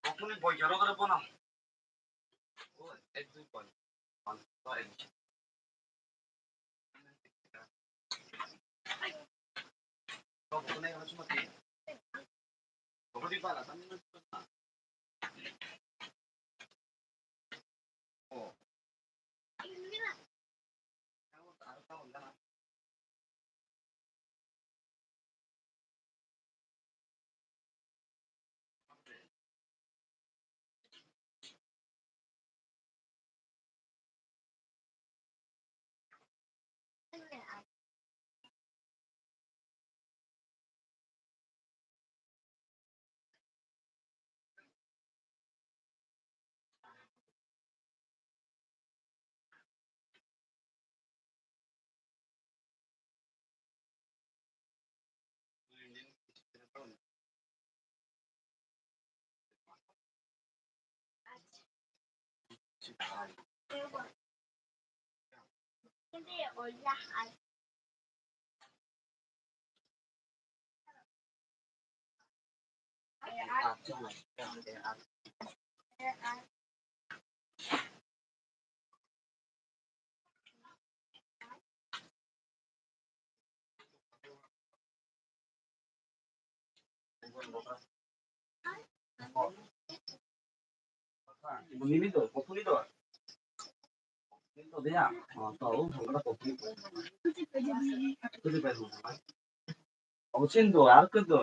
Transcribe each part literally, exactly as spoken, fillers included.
Bokuni boi jora gore bono. O, ek dui boi. Boi, boi. Bunini do, bunini do. Bunini do ya. Oh, to, oh, bunini do. Bunini do. Obo chini do, ar khe do.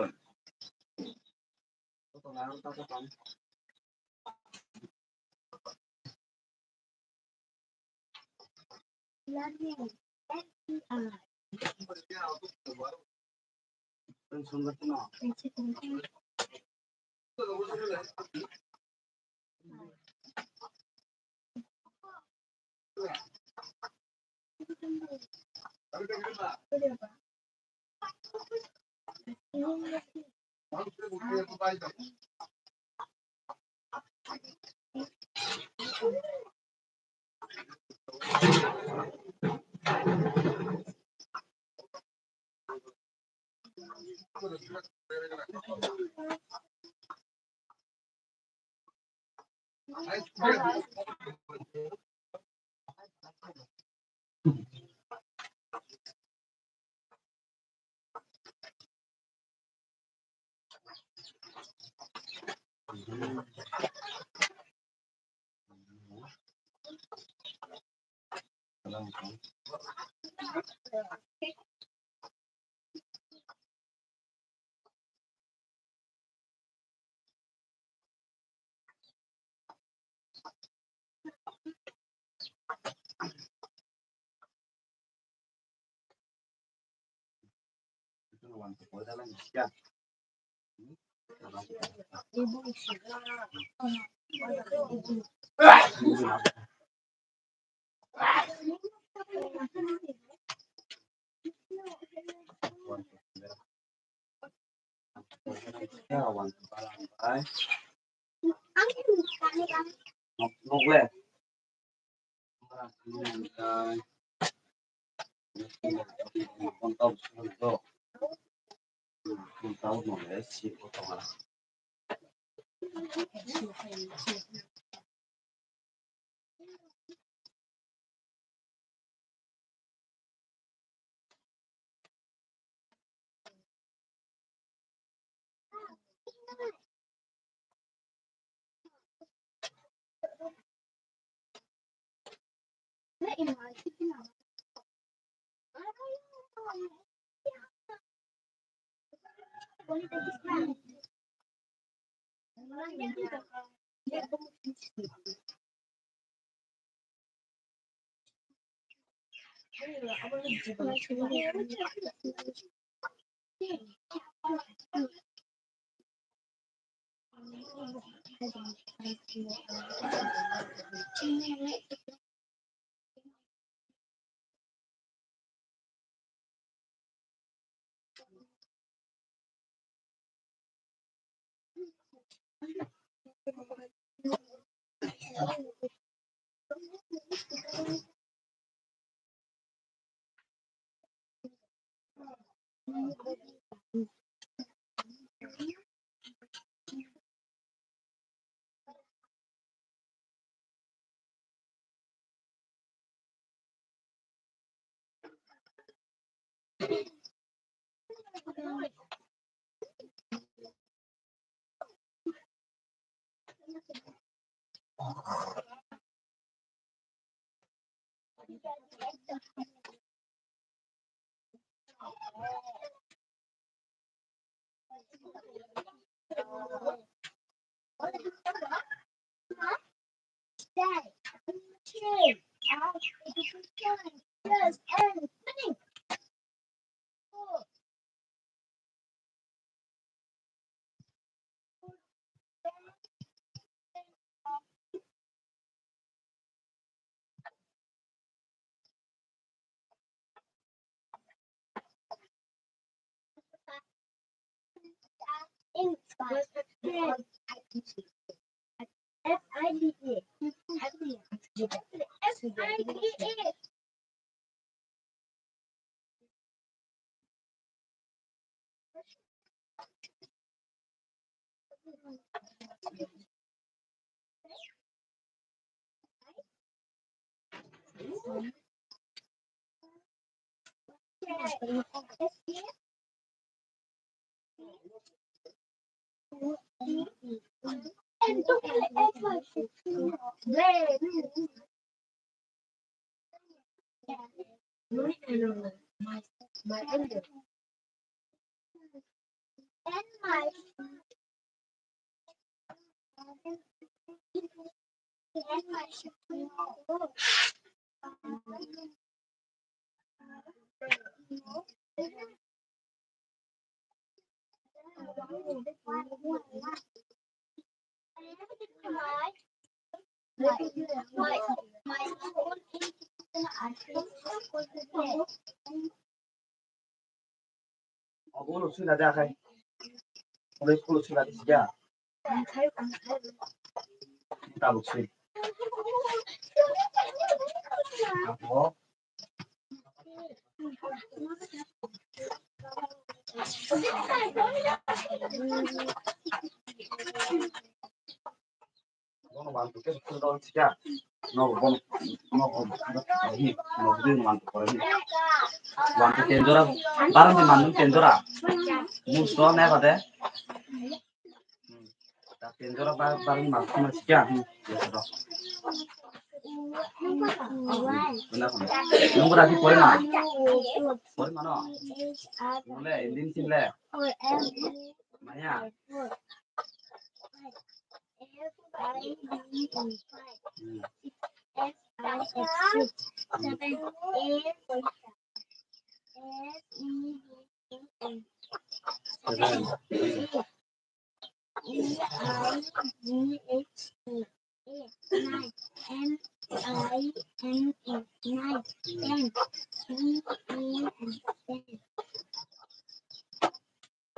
Obo no sui na da khai. Obo school sui na di siya. Tabuk sui. Abo. Bono one to ten school dol siya. No, bono, no, no, no, one to ten jora. Barang di manung ten jora. Musto ne bade. Hmm. Ta ten jora ba, barang manung siya. Hmm. Nung berarti pore ma? Pore ma no? Mule, indin sin le. Maya.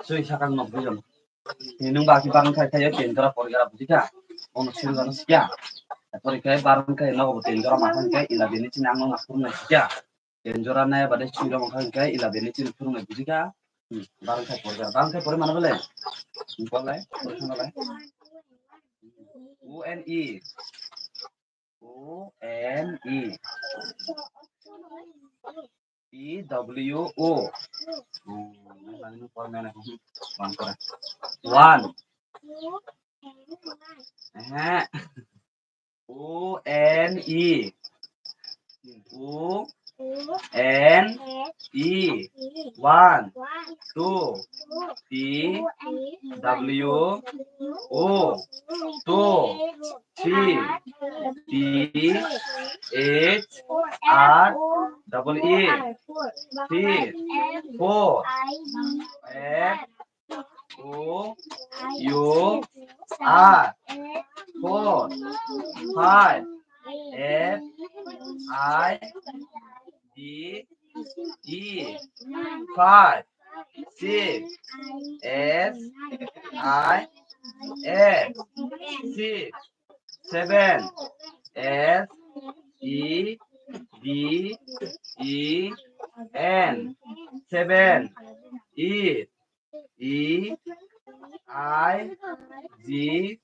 Sui sakang nok bujang. Ni nung ba ki barang khai khai ten jora pore gara buji kha. Ono sui jora sikya. Pore khai barang khai nok bo ten jora ma khai eleven ni chini ang nok phuru na sikya. Ten jora nai bade sui rok khai khai eleven ni chini phuru na buji kha. Hmm, barang khai pore gara. Barang khai pore mana bole? Bolai, pore sana lai. U N E. U N E. E W O. Hmm, ini paling mana? Hmm, one. One. Eh. U N E. U N E. One. Two. T W O. Two. T T H R double E. T. Four. F O U R. Four. Five. F I V E. Five. Six. S I X. Six. Seven. S E V E N. Seven. Eight. E I G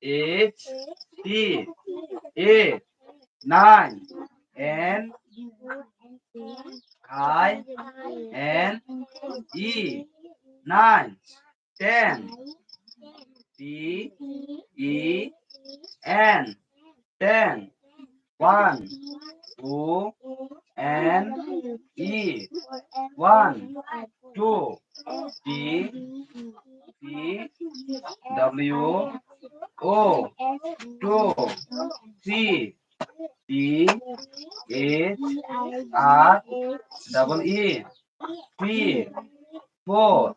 H T. Eight. Nine. N I N E. Nine. Ten. T E N. Ten. One. O N E. One. Two. T T W O. Two. Three. T H R double E. Three. Four.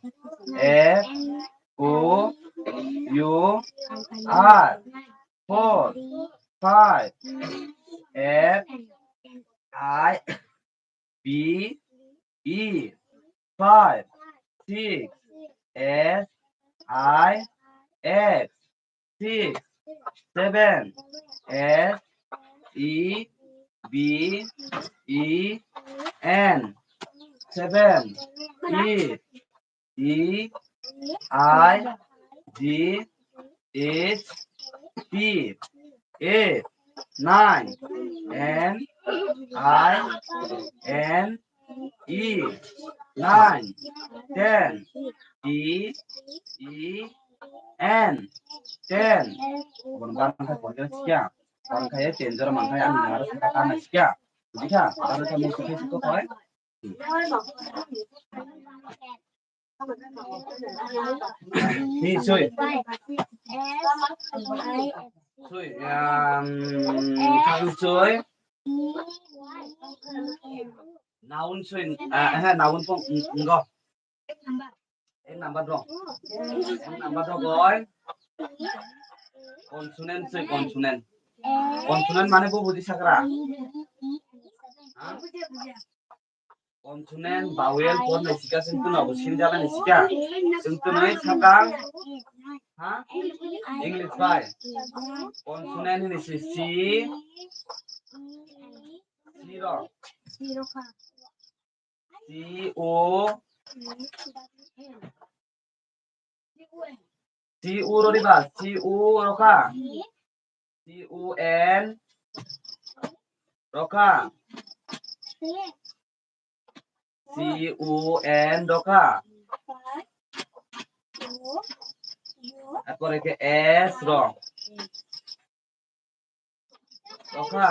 F O U R. Four. Five. F I V. Five. Six. S I X. Six. Seven. S E V E N. Seven. Eight. E I G H T. Eight. Nine. N I N E. Nine. Ten. T E N. Ten. Aboni barang khai pore siya. Barang khai ten jora mankhai ang nara saka kana siya. Bujikha? Barang khai mo siya siya ko koi. Ni sui. Sui, um, kang sui. Noun sui, ah, eh, noun pong, mm, ngo. Ek number dong. Ek number dong, boy. Consonant sui, consonant. Consonant mane bo buji sakra. Ha? Consonant, vowel, pornai sika, chwng twnwi abo sini jala ni sika. Chwng twnwi sakang. Ha? English bai. Consonant hini si C. C ro. C O. C U ro diba? C U ro kha? C U N ro kha? C U N ro kha? Apore khe S ro. Ro kha?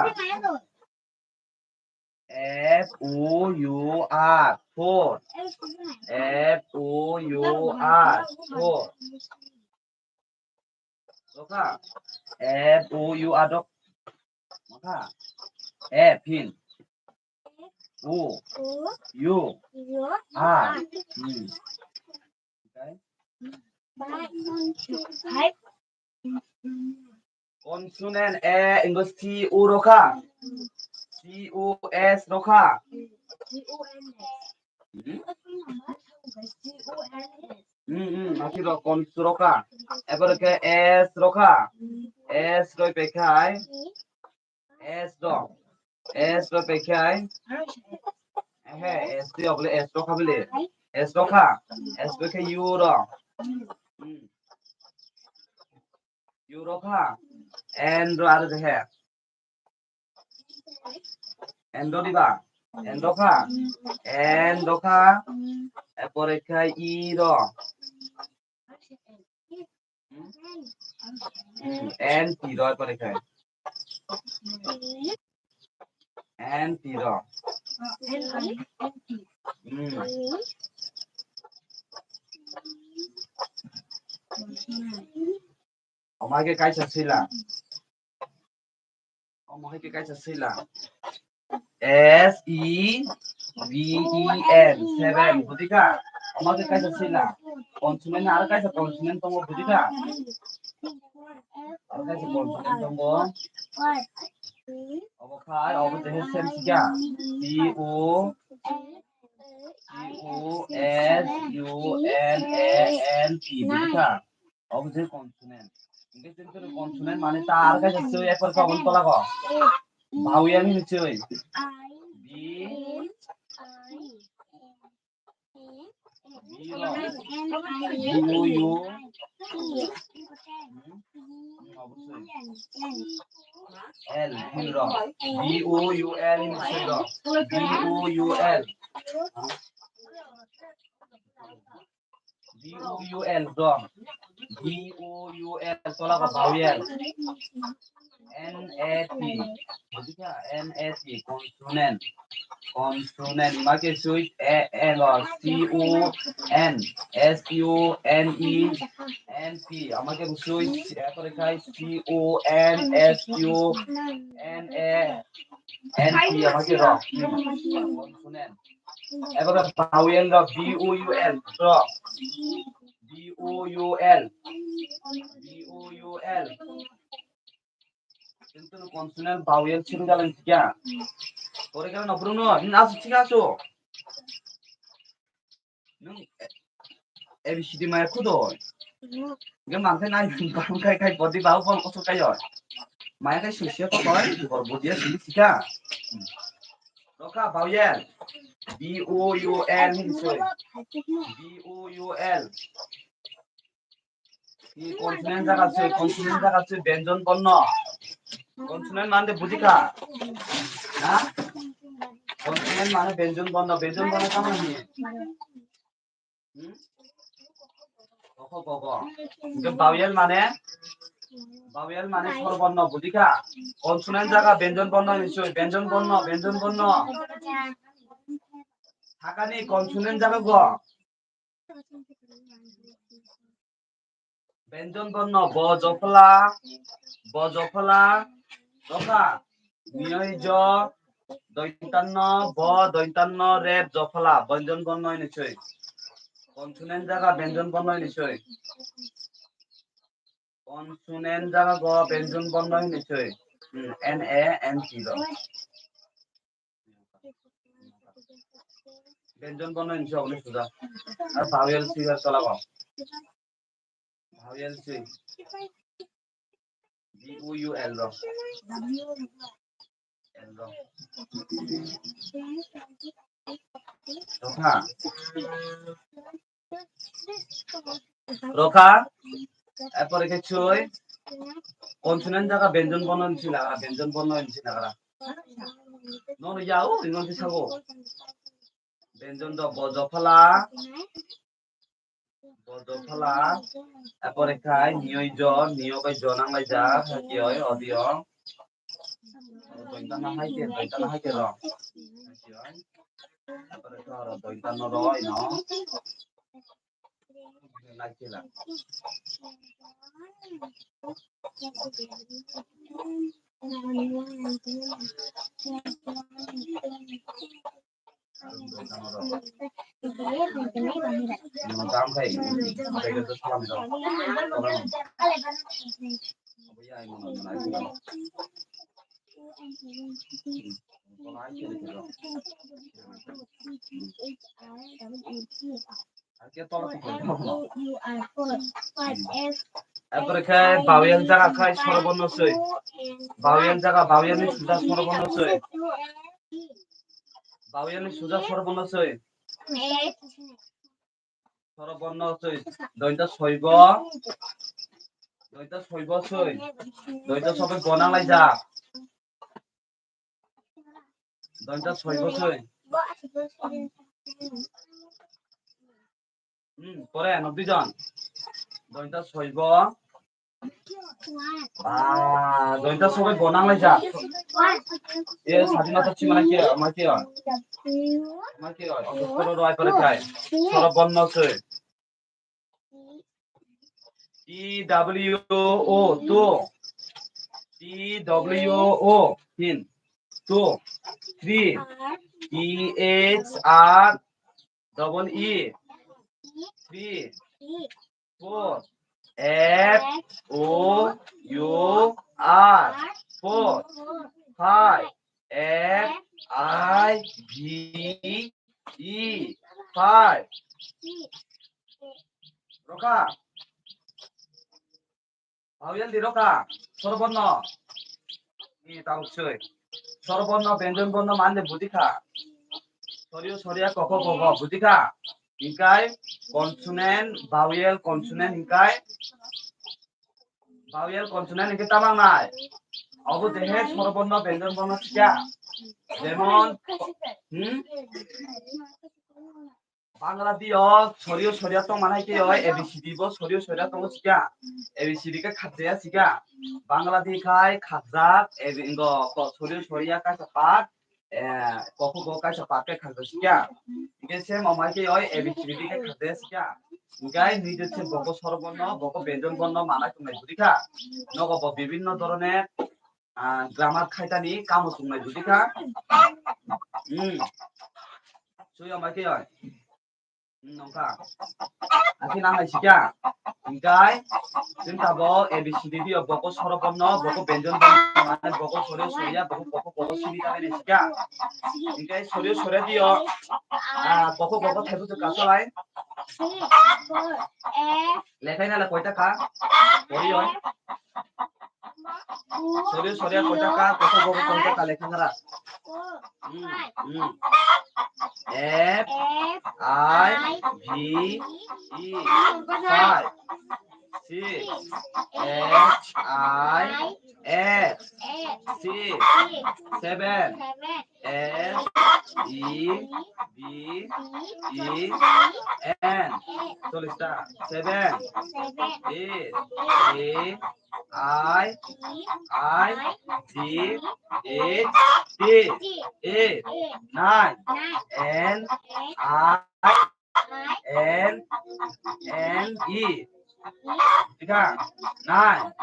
F O U R, four. F O U R, four. Ro kha? F O U R dok. Ro kha? F hin. O U R. Hmm. Okay. Consonant A, ingo C O ro kha? C O S ro kha? Hmm? Hmm, hmm, aki ro, cons ro kha? Apore khe S ro kha? S ro pe khai? S ro. S ro pe khai? Ehe, S ro bole S ro kha bole. S ro kha? S ro khe U ro. Hmm. U ro kha? N ro aro je he. N ro diba? N ro kha? N ro kha? Apore khai E ro. Hmm? Hmm, N T ro apore khai. N T ro. Hmm. Omo hai khe kaisa sila. Omo hai khe kaisa sila. S E V E N, seven, buji kha? Omo hai khe kaisa sila. Consonant aro kaisa consonant tongo, buji kha? Aro kaisa consonant tongo. Obo khai, obo je same sika. C O, C O S U N A N T, buji kha? Obo je consonant. Hingke chwng chwng consonant mane ta ar kaisa chwi apor khe obo tola go. Vowel ni chwi. B, B ro. B O U. Hmm. Obo chwi. L, hin ro. B O U L hin chwi ro. B O U L. B O U L ro. B O U L tola go vowel. N A T. Buji kha? N A T, consonant. Consonant. Omo khe swi A N, C O N S U N E N T. Omo khe swi, apore khai C O N S U N A N T. Omo khe ro. Consonant. Ebo khe vowel ro, B O U L ro. B O U L. B O U L. Kintu consonant vowel chini dalan kya? Kore kala no bruno, ni asu chika asu. Nung A B C D maya kudo. Ge mangke nai bang kai kai body bau bang oso kayo. Maya kai susia ko koi, bor body ya sini chika. Ro kha vowel. B O U L hin soi. B O U L. Hi consonant jaga soi, consonant jaga soi, benjon borno. Consonant mane buji kha? Ha? Consonant mane benjon borno, benjon borno tamo hi? Hmm? Koko, koko. Hingke vowel mane? Vowel mane sor borno, buji kha? Consonant jaga benjon borno ni soi, benjon borno, benjon borno. Hakani consonant jaga go. Benjon borno bo jopla, bo jopla, jopla. Miyoi jo, dointanno, bo dointanno, rep jopla, benjon borno ni soi. Consonant jaga benjon borno ni soi. Consonant jaga go benjon borno ni soi. Hmm, N A N T rok. Benjon borno hinwi se oboni suja. Ar vowel swi ar tola o. Vowel swi. V O U L rok. L rok. Rokha. Rokha. Erpore khe swi. Consonant jaga benjon borno hinwi swi nagra, benjon borno hinwi swi nagra. Nono ya o, ino hinwi sago. Benjon do bo jophala. Bo jophala. Erpore khai niyoi jo, niyo bai jo nang lai ja, hakiyoi, audio. Doitana hai ke, doitana hai ke ro. Doitana ro ino. Lai ke la. Erpore khe vowel jaga khai soroborno swi. Vowel jaga, vowel ni suja soroborno swi. Vowel ni suja soroborno swi. Soroborno swi. Doita soibo. Doita soibo swi. Doita soibo gonang lai ja. Doita soibo swi. Hmm, pore ano duijon. Doita soibo. Ah, doita soibo gonang lai ja. E, sadi mata chimana ke, ma ke. Ma ke, o, soro roi pore kai. Soroborno swi. T W O, two. T W O, tin. Two. Three. T H R double E. Three. Four. F O U R. Four. Five. F I V E. Five. Rokha. Vowel di rokha. Soroborno. Ni tau soi. Soroborno, benjon borno mande bujikha. Sorio soria koko koko bujikha. Hikai consonant, vowel, consonant hikai. Vowel consonant hikai tamang nai. Obo dehe soroborno, benjon borno sikya. Jemon, hmm? Bangla di o sorio soria tong manai ke oi A B C D bo sorio soria tongo sikya. A B C D ke khakjaya sikya. Bangla di khai khakjak, A B, ngo ko sorio soria kaisa part, eh, koko go kaisa part ke khakjak sikya. Hingke same omai ke oi A B C D ke khakjaya sikya. Hingke nije se boko soroborno, boko benjon borno manai tongnai budi kha. Nogo bo bibinno dhoroner ah, grammar khaitani kamo chungnai bujikha. Hmm. Suyo mai khe oi. Hmm, nongkha. Akhe nangnai sikya. Hingkai, chwng tabok A B C D dio, boko soroborno, boko benjon borno, mane boko sorio soria, boko, boko, boko sini ta nai sikya. Hingkai sorio soria dio, ah, boko, boko thaibu tu kasalai. Lekhai nala koita kha? Pori oi. Sorio soria koita kha, koko boko koita kha lekha nara. Hmm, hmm. F I V E, five. Six. H I X. Six. Seven. S E V E N. Cholish ta. Seven. Eight. A I I G H T. Eight. Nine. N I N N E. Nine.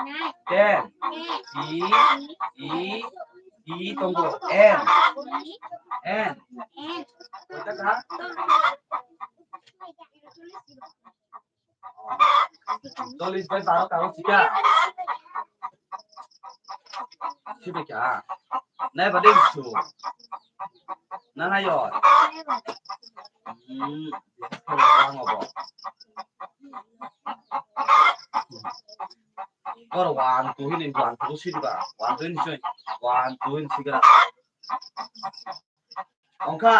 Ten. T E E tongo. N. N. Koita kha? Cholish bai baro kago sikya. Sibika. Nai ba dei su. Na nai yo. Hmm. Ang obo. Kor one, two hini, one, two sibika. One, two hini soi. One, two hini sibika. Ongkha.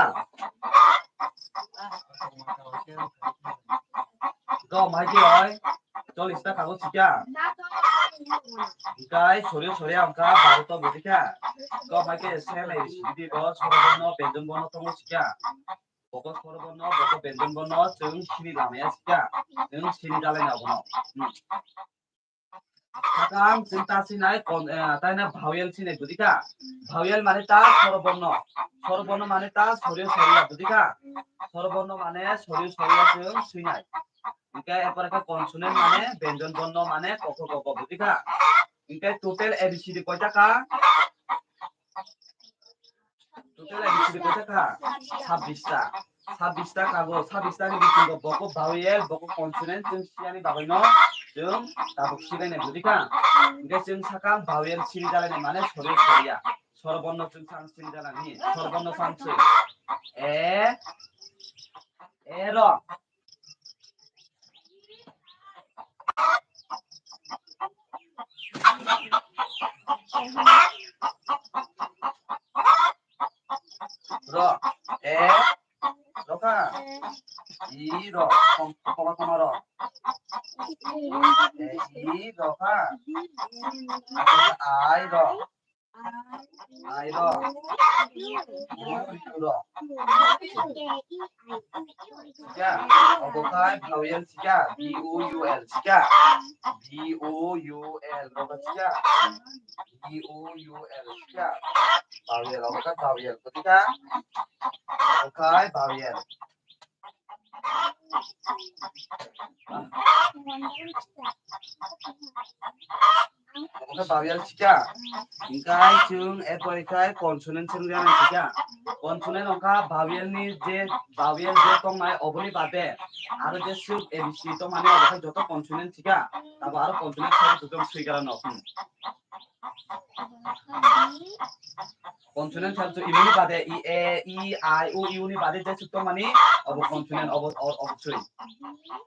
Go mai ki oi. Cholish ta kago sikya. Kai sori sori ongkha baro to bujikha. Go mai ki same A B C D go soro bono, benjon bono tongo sikya. Boko soro bono, boko benjon bono, chwng sini lamaya sikya. Chwng sini jalai na bono. Hmm. Sakang chwng ta sinai kon, eh, taina vowel sinai bujikha. Vowel mane ta soroborno. Soroborno mane ta sorio soria bujikha. Soroborno mane sorio soria chwng sinai. Hingke erpore khe consonant mane benjon borno mane koko koko bujikha. Hingke total A B C D koita kha? Total A B C D koita kha? Sabbish ta. Sabbish ta kago, sabbish ta ni bisingo boko vowel, boko consonant chwng siyani bagwino chwng tabuk silainai bujikha. Hingke chwng sakang vowel siri jalainai mane sorio soria. Soroborno chwng sang siri jalani. Soroborno sang chwng. E, e ro. Ro, e, ro kha. I ro, koma koma ro. E, i ro kha. Ai ro. Ai ro. U ro. Ya, obo khai vowel sikya, B O U L sikya. B O U L, obo sikya. B O U L sikya. Vowel, obo khai vowel, buji kha? Obo khai vowel. Oke, vowel sikya. Hingkai chwng erpore khai consonant chwng rwnai sikya. Consonant ongkha vowel ni je, vowel je tongnai oboni bade aro je swk A B C tongmani abo khe joto consonant sikya. Tabo aro consonant khe joto swikara no. Hmm. Consonant sal chu imuni bade i, e, i, i, o, u ni bade je suk tongmani obo consonant obo, o-, obo sui.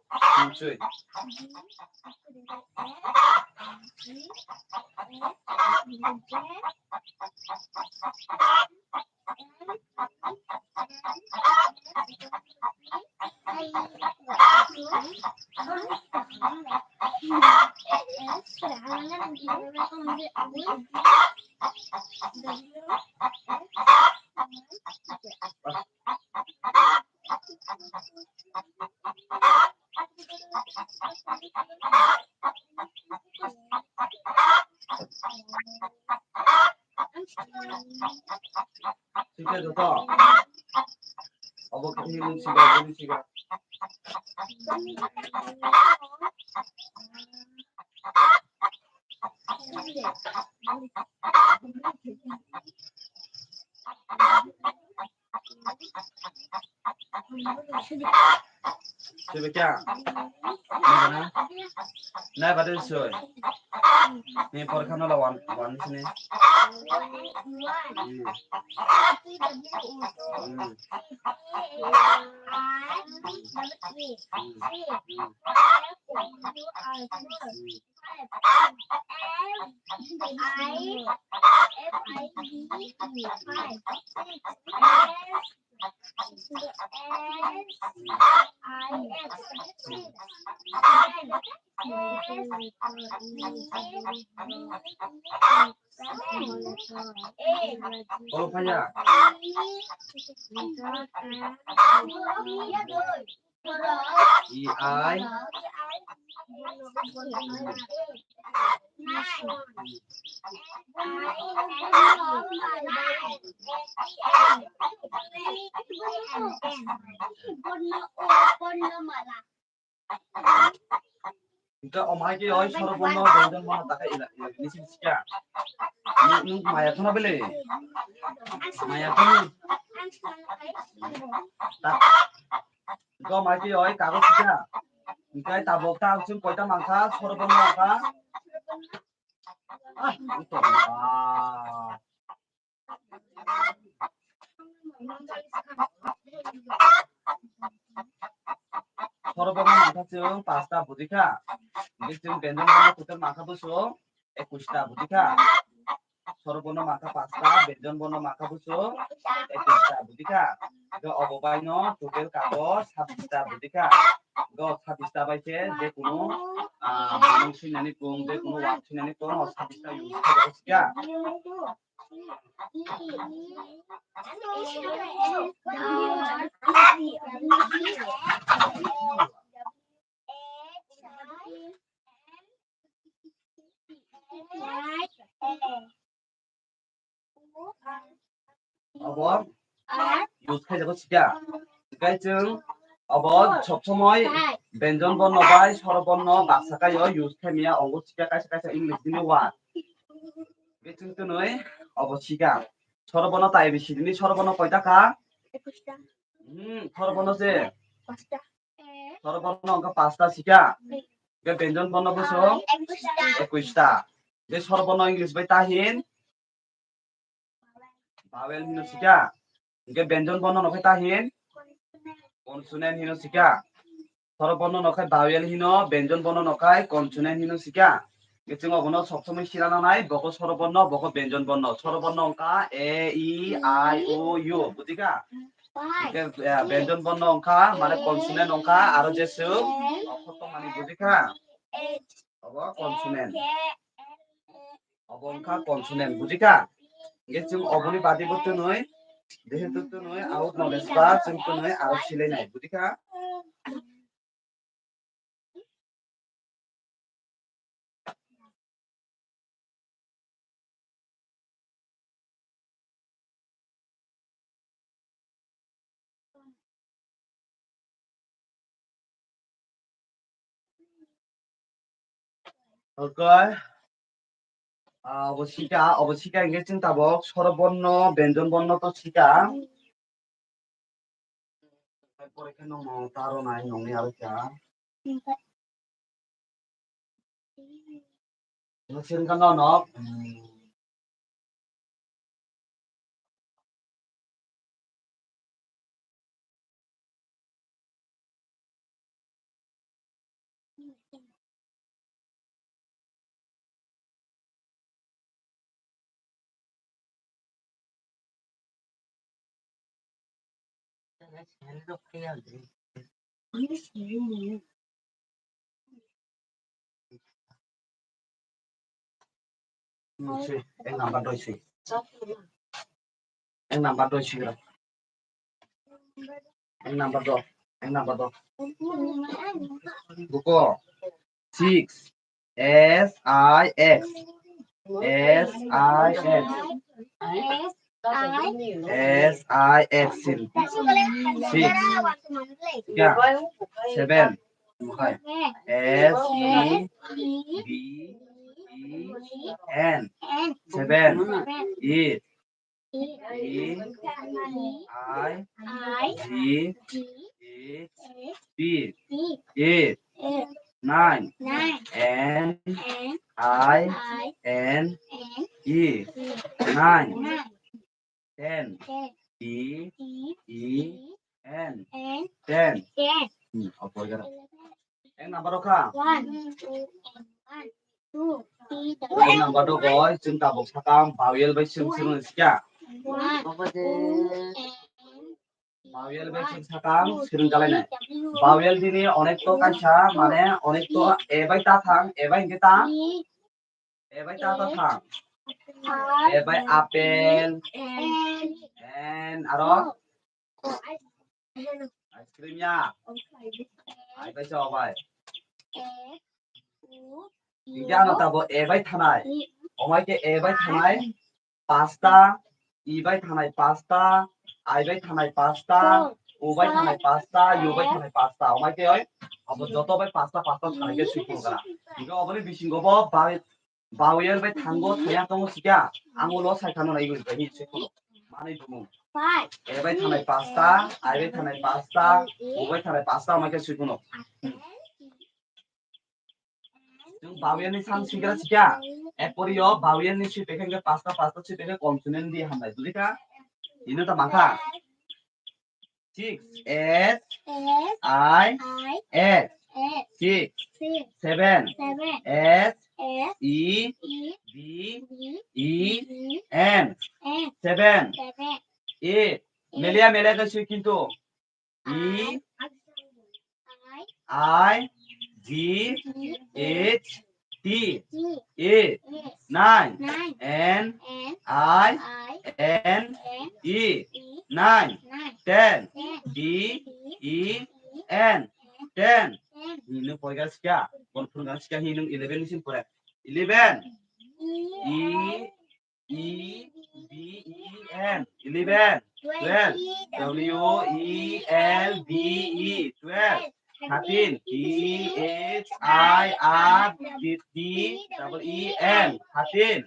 Hmm, sui. Sikha joto. Obo khe nini sikha, bini sikha. Sebe kya? Nai bana? Nai bade soi. Ni porkha no la wan, wan sini. Hmm. Hmm. Hmm. Hmm. Olo phaiya. I, I. Hingke omai ke oi sorobono, benjon bono, takai ila, ila, nisin sikya. Nung, nung maya khuna bele. Maya khuna. Ta-, hingke omai ke oi kago sikya. Hingke tabok ta chwng koita mangkha, sorobono mangkha. Ah, ang tong, ah. Sorobono mangkha chwng pasta, bujikha? Hingke chwng benjon bono total mangkha bwswk ekusta, bujikha? Sorobono mangkha pasta, benjon bono mangkha bwswk ekusta, bujikha? Hingke obo baino total kago sabista, bujikha? Hingke o sabista bai khe je kunu, ah, bumung swinani kung, je kunu word swinani kung, o sabista use khe, bujikha? Obo use khai jago sika. Hinkhe chwng obo sob somoi benjon borno bai soro borno baksa kai o use khai maya, ongo sika kaisa kaisa English ni word. Hinkhe chwng twnwi obo sika. Soro borno ta A B C D ni soro borno koita kha? Ekusta. Hmm, soro borno se? Pasta. Soro borno wngkha pasta sika. Hinkhe benjon borno bwswk? Ekusta. Ekusta. Hinkhe soro borno English bai ta hin? Vowel hino sika. Hinkhe benjon borno no khe ta hin? Consonant hino sika. Soro borno no khe vowel hino, benjon borno no khe consonant hino sika. Hinkhe chwng obono sob somoi sina nanai, boko soro borno, boko benjon borno. Soro borno wngkha A, E, I, O, U, bujikha? Hinkhe, eh, benjon borno wngkha, mane consonant wngkha, aro je swk okhor tongmani, bujikha? Obo consonant. Obo wngkha consonant, bujikha? Hinkhe chwng oboni badi bo twnwi, jehetu twnwi out knowledge ba chwng twnwi aro silainai, bujikha? Okay. Ah, obo sika, obo sika hinkhe chwng tabok soro borno, benjon borno to sika. Pore khe nokno ta rwnai nokni aro kha. Nokni sini kha nokno. Hmm, si, ek number doi si. Ek number doi si. Ek number do. Ek number do. Buko. Six. S I X. S I X. S I X. Six. Ya. Seven. Bukai. S E V E N. Seven. Eight. E I G H T. Eight. Nine. N I N E. Nine. Ten. T E N. Ten. Hmm, opor gara. Ek number rok kha? One, two, one, two, three, four. Ek number rok goi, chwng tabuk sakang vowel bai chwng swrwng sikya. One, two, and vowel bai chwng sakang swrwng jalai nai. Vowel dini onek to kaisa, mane onek to A bai ta thang, A bai hingke ta? A bai ta ta thang. A bai apple. And aro? Ice cream ya. Ai bai chao bai. Hingke ano tabo A bai thanai. Omai ke A bai thanai. Pasta, I bai thanai pasta, I bai thanai pasta, U bai thanai pasta, U bai thanai pasta. Omai ke oi, abo joto bai pasta pasta thanai ke sui phuru gara. Hingke oboni bisingo bo bai, vowel bai thango thaya tongo sikya. Ang ulo sai thano nai goi bai sui phuru. Manai dumu. A bai thanai pasta, I bai thanai pasta, U bai thanai pasta, omai ke sui phuru. Chwng vowel ni sam sigra sikya. Erpor yo vowel ni swi pekhe hwnkhe pasta, pasta swi pekhe consonant di hambai. Bujikha? Ino ta mankha? Six. S, S, I, I, S. S. Six. Six. Seven. Seven. S, S, E, E, B, B, E, B, N. N. Seven. Seven. Eight. Eight. Melia, melia khe swi kintu. E, I, I, I, G, G, H, T, T, A, A, nine, nine, N, N, I, I, N, N, E, E, nine, nine, ten, ten, D, D, E, E, N, ten, ten. Nwng poiga sikha, bon phunukha sikha hi nwng eleven ni sim pore. Eleven. E, E, E, B, E, N, eleven. Twelve, W, E, L, V, E, twelve. Thirteen, T, H, I, R, T, T, double E, N, thirteen.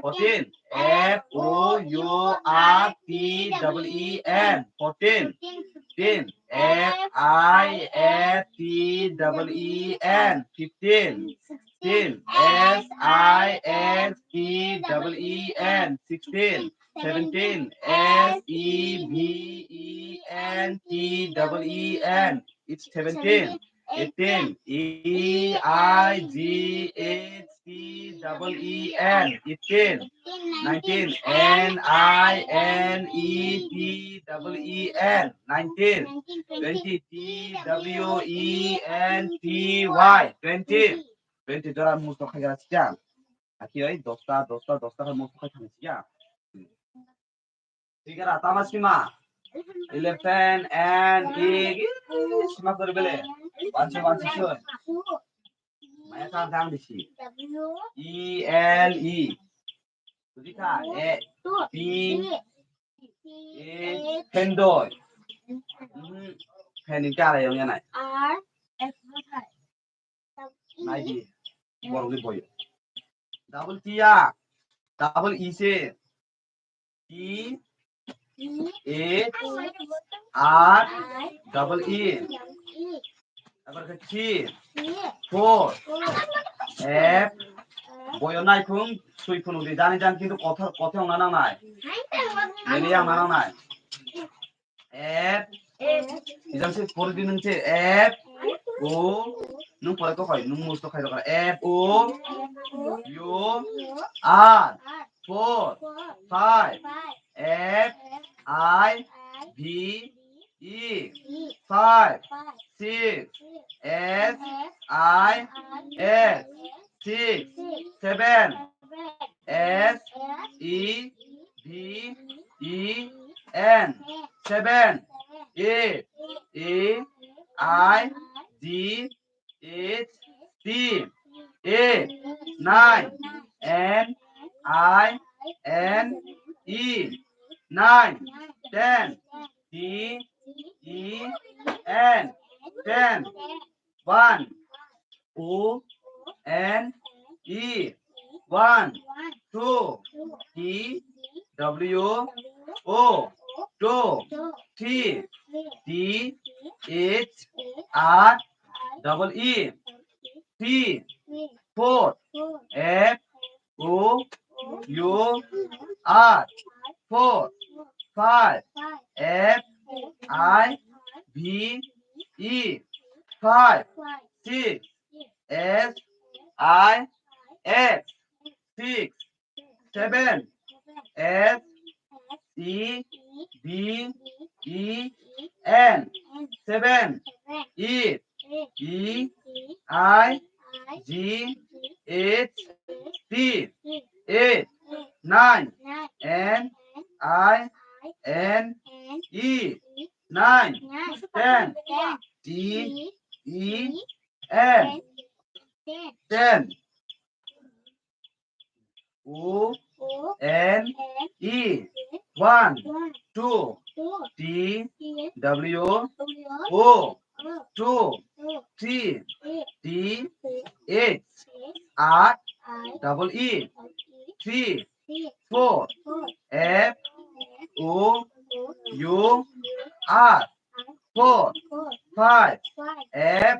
Fourteen, F, O, U, R, T, double E, N, fourteen. Fifteen, F, I, F, T, double E, N, fifteen. Sixteen, S, I, S, T, double E, N, sixteen. Seventeen, S, E, V, E, N, T, double E, N. It's seventeen. Eighteen, E, I, G, H, T, double E, N. Eighteen. Nineteen, N, I, N, E, T, double E, N. Nineteen. Twenty, T, W, E, N, T, Y. Twenty. Twenty jora musto khaga siya. Aki oi dosta, dosta, dosta khe musto khai thang siya. Tigara tama sima. Elephant and pig. Sima kori bele. One, two, one, two, two. Maya kha jang disi. E L E. Bujikha? E, P, E, pendoi. Hmm, pen ni kara yong yanai. Nai di. Borok ni boyo. Double T ya. Double E se. T, H, R, double E. Abar khe three, four, F. Boyo nai khung sui phunu di jani jani kintu kothor kothor ong na nang nai. Nini yang na nang nai. F. Ijang se pori di nung se F, O. Nung pore ko khai, nung musto khai dokar. F, O, U, R. Four, five, F, I, V, E. Five, six, S, I, S. Six, seven, S, E, V, E, N. Seven, eight, E, I, G, H, T, A, nine, N, I, N, E, nine, ten, T, E, N, ten. One, O, N, E. One, two, T, W, O. Two, three, T, H, R, double E. Three, four, F, O, U, R. Four, five, F, I, V, E. Five, six, S, I, S. Six, seven, S, E, V, E, N. Seven, eight, E, I, G, H, T, eight, nine, N, I, N, E, nine, ten, T, E, N, ten. O, N, E. One, two, T, W, O. Two, three, T, H, R, double E. Three, four, F, O, U, R. Four, five, F,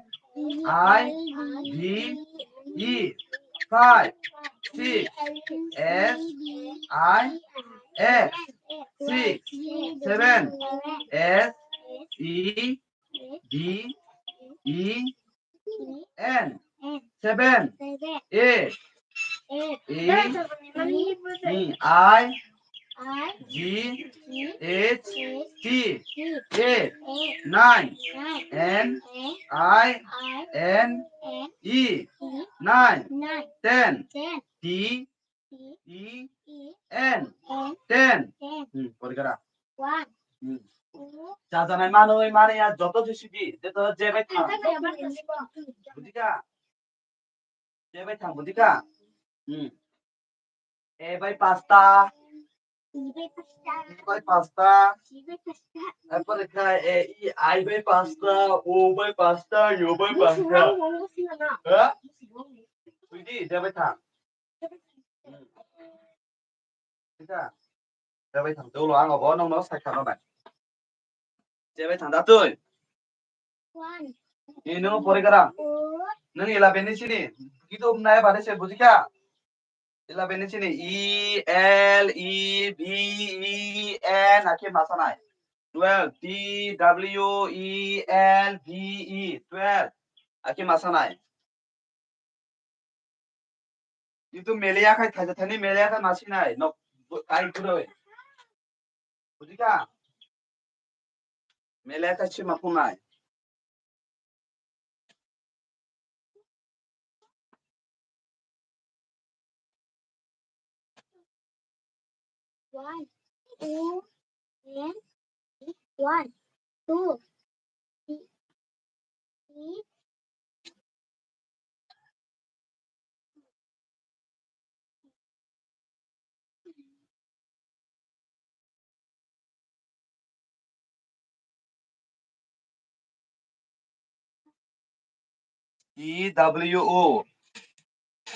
I, V, E. Five, six, S I X, six, seven, S E V E N, seven, eight, E, E, I, G, H, T, eight, nine, N, I, N, E, nine, ten, T, E, N, ten. Hmm, pori kara. Hmm. Jajanai manwi mani ya joto jisidi, joto je bai thang. Bujikha? Je bai thang, bujikha? Hmm. A bai pasta. B bai pasta. Erpore kha, e, I, I bai pasta, O bai pasta, U bai pasta. Ha? Buji, je bai thang. Thik kha? Je bai thang, ulo ang obo nokno sai kha nai. Je bai thang da twi. Ino pore kara. Nang eleven ni sini. Kitab nai bade se bujikha. Eleven ni sini. E L E V E N, akhe masa nai. Twelve, T W E L V E, twelve. Akhe masa nai. Itu meleya khai thaja thani meleya khai masi nai. Nok kai kuroi. Bujikha? Meleya khai sima phunai. One, two, and one, two, three, three. E W O.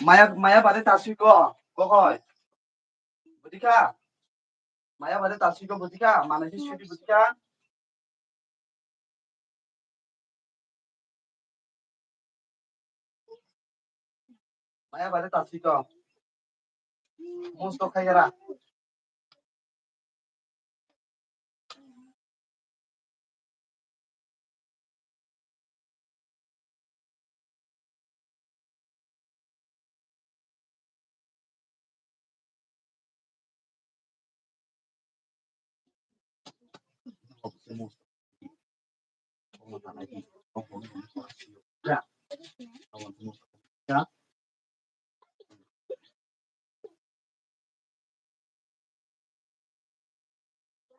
Maya, maya bade tasiko, kokoi. Bujikha? Maya bade tasiko bujikha? Mane history bujikha? Maya bade tasiko. Musto khaigara.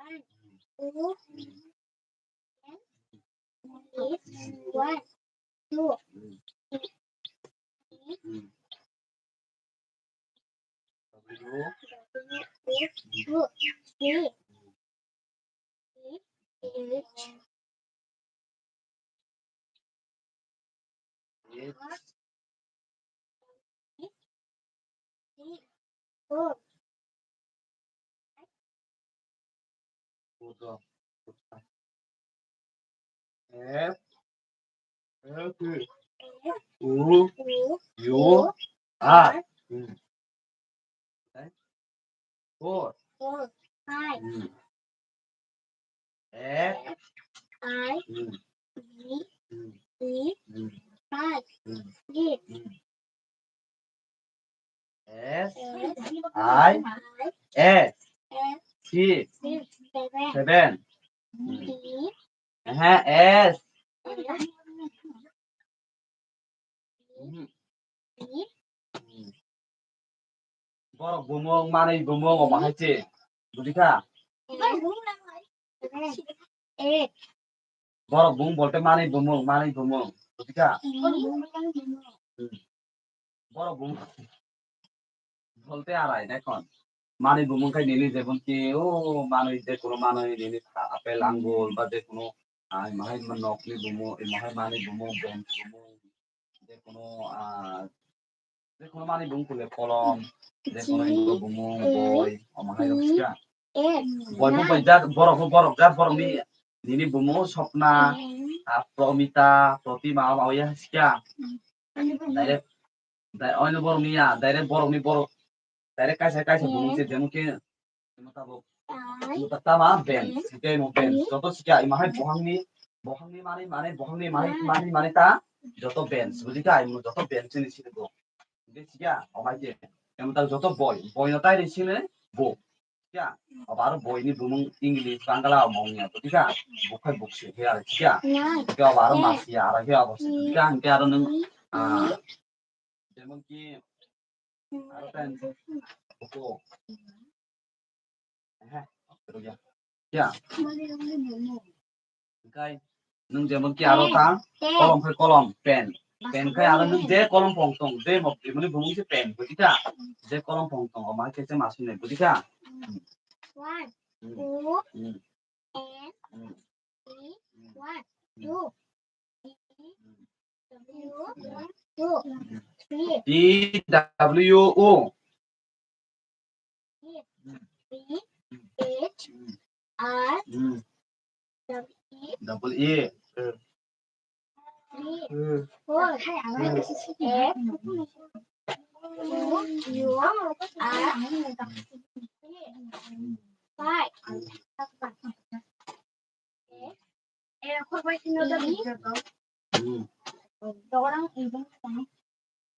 One, two, three, one, two, three, three, two, three, three, eight. F, F, U, U, R. Hmm. Four. Four. Five. Hmm. X. I. Hmm. G. Hmm. E. Hmm. Five. Hmm. Six. Hmm. S. S. I. I. S. S. Six. Six. Seven. Seven. Hmm. D. Aha, S. S. Hmm. Borok bumung, manwi bumung, omo hai se. Bujikha? Borok bumung bolte manwi bumung, manwi bumung. Bujikha? Hmm. Borok bumung bolte arai, dekhon. Manwi bumung khai nini jebon ki, o manwi je kono manwi nini apple, angul ba je kono, ah, mahai nokni bumung, mahai manwi bumung, bench bumung. Je kono, ah, je kono manwi bumung kule kolom, je kono G, iko bumung, A, boi, omo hai rok E, siya. N. Boi bumung bai jat, borok bo borok jat, borok ni, nini bumung Sopna, N. Ah, Promita, Protima, omo ya siya. N. Direct. Dai, oino borok ni ya, direct borok ni borok. Direct kaisa, kaisa bumung se, jemon ke, jemon tabuk. Jemon ta tama bench, hingke imo bench. Joto sikya, ima hai bohang ni, bohang ni mani, mani, bohang ni mani, mani, mani ta, joto bench. Buji ka, imo joto bench ni sini bo. Hingke sikya, omai ke, jemon ta joto boy, boy no tai ri sini bo. Sikya, abo aro boy ni bumung English, Bangla, omo wngya, buji ka, bukhai buksi khe aro sikya. Sikya, abo aro masiya, aro khe abo sikya, hingke aro nung, ah, Jemon ki, aro time ko. Ehe, rugya. Ya. Hingkai, nung jemon ki aro ta, kolom khai kolom, pen. Pen khai aro nung je kolom pong tong, je mo, jemon bumung se pen, buji ka? Je kolom pong tong, omo hai khe se ma sini, buji ka? One, two, N, E, one, two, E, W, two, three. T W O. E, B, H, R, W, E. Double E. Three, four, F, U, R, five,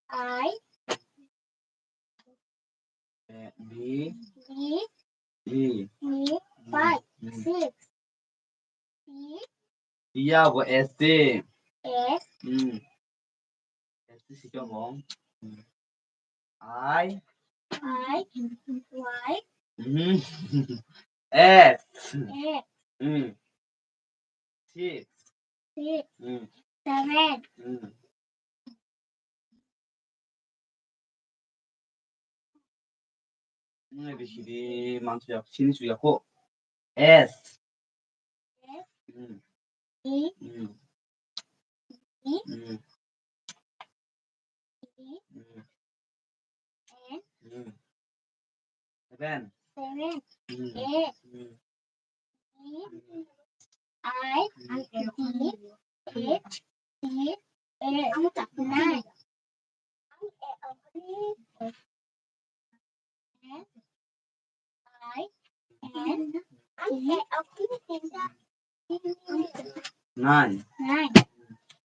I, B, B, E, five, six, T, T ya bo S T. S. Hmm. S T sikya bo. Hmm. I. I, Y. Hmm. S. S. Hmm. Six. Six. Hmm. Seven. Hmm. Nung bisi di mansuya, sini suya ko. S. S. Hmm. E. Hmm. E. Hmm. E. Hmm. N. Hmm. Seven. Seven. Hmm. A. Hmm. E. Hmm. I. D. H. E. Nine. N. I. N. Nine. Nine.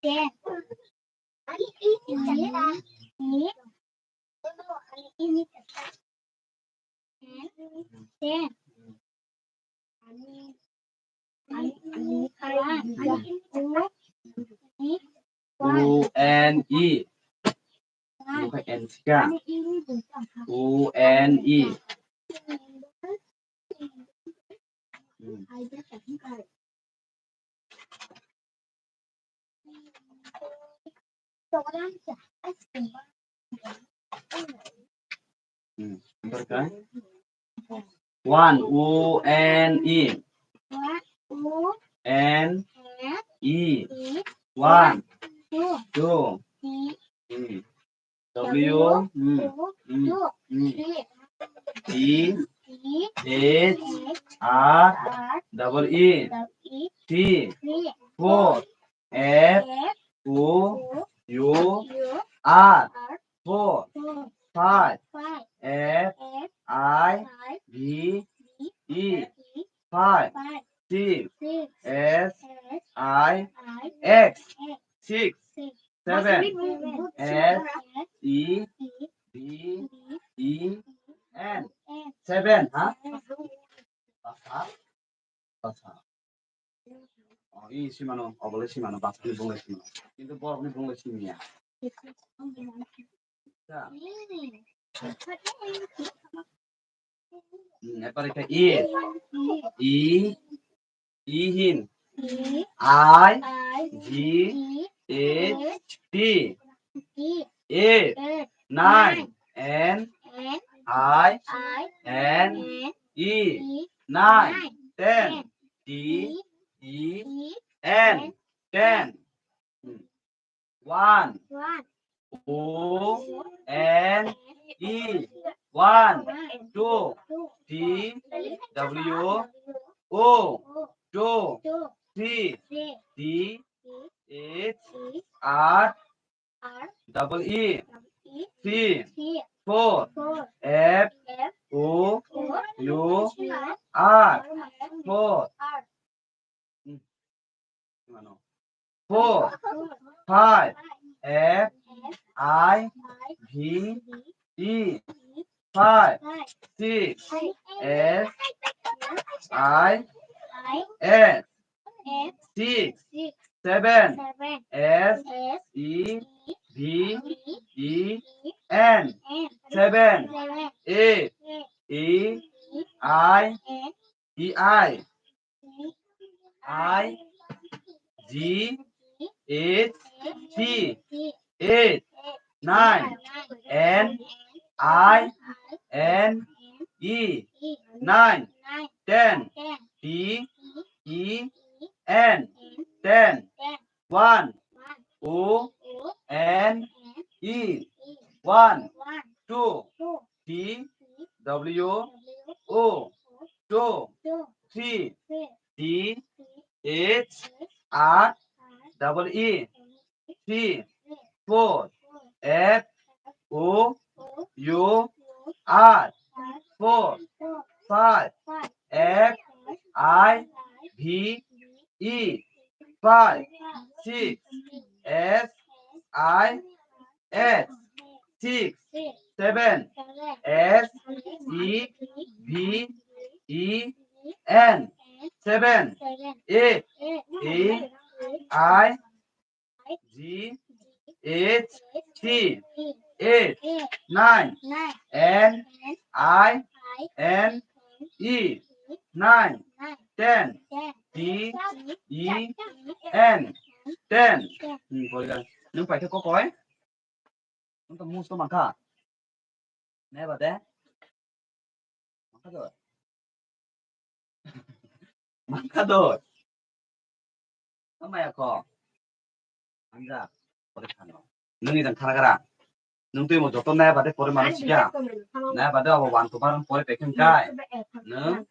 Ten. E. E. Ten. O N E. Bukan N sika. O N E. Hmm. Hmm, berkah. One, O N E. One, O N E. N E. One. Two. Two. T. Hmm. W, W, hmm, two, hmm, two, hmm, three. T, T, H, H, R, R, double E, double E, T, T, four, four, F, F, O, O, U, U, R, R, four, four, five, five, F, F, I, I, V, V, E, E, five, five, six, six, S, S, I, I, X, X, six, six, seven, seven, S, E, E, B, B, E, N. N. Seven, ha? N. Basa? Basa. Oh, i simano, obolai simano, basa ni bunglai simano. Kintu borok ni bunglai simiya. Hmm, epar khe E. E, E hin. E, I, I, G, G, H, T. T, eight, eight, nine, nine, N, N, I, I, N, N, E, E, nine, nine, ten, ten, T, T, E, E, N, N, ten. Hmm. One. One. O N E. One. One. Two. Two. T W O. O. Two. Two. Three. Three. T H R. R. Double E. Double E. T, four, F, O, U, R, four. Four, five, F, I, V, E, five, six, S, I, N, six, seven, S, E, V, E, N, seven, eight, E, I, E, I, I, G, H, T, eight, nine, N, I, N, E, nine, ten, T, E, N, ten, one, O, N, E, one, two, T, W, O, two, three, T, H, R, double E, three, four, F, O, U, R, four, five, F, I, V, E, five, six, S, I, S, six, seven, S, E, V, E, N, seven, eight, E, I, G, H, T, eight, nine, N, I, N, E, nine, ten, T, E, N, ten. Hmm, boleh. Nung pakai kok, oi? Nung to mus to mangka. Ne ba de? Mangka do. Mangka do. Amaya ko. Anja. Pore khano. Nung ijang khana gara. Nung tui mo joto naya bade pore mano sikya. Naya bade abo one to bar pore pekheng kai. Nung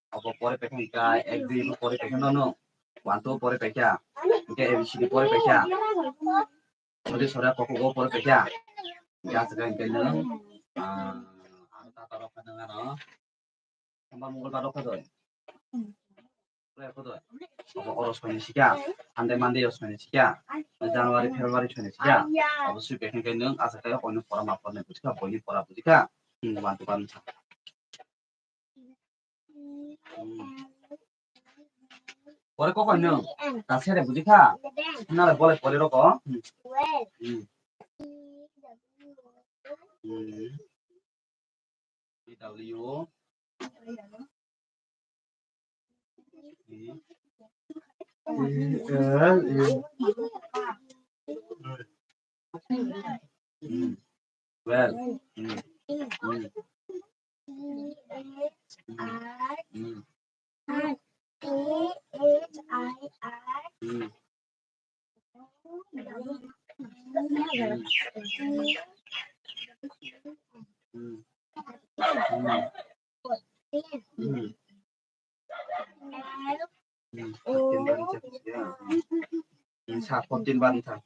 abo pore pekheng kai. Ek dui pore pekheng no nung. One to pore pekya. Ke A B C D pore pekya. Odi sore koko go pore pekya. Ya sekarang ke nung. Ah, anu tata rok nung ano. Tamba mungkol ba rok kha doi. Rok kha doi. Obo oro soini sikya. Hande mande yo soini sikya. January, February soini sikya. Obo sui pekheng kai nung asa kai oino pora ma porne bujikha, boini pora bujikha. Hmm, one to one. Hmm. Pore kok nung? Ta sere bujikha. Nale bole pore roko. Hmm. Hmm. Hmm. P W. Well. Sa fourteen bar wngkha.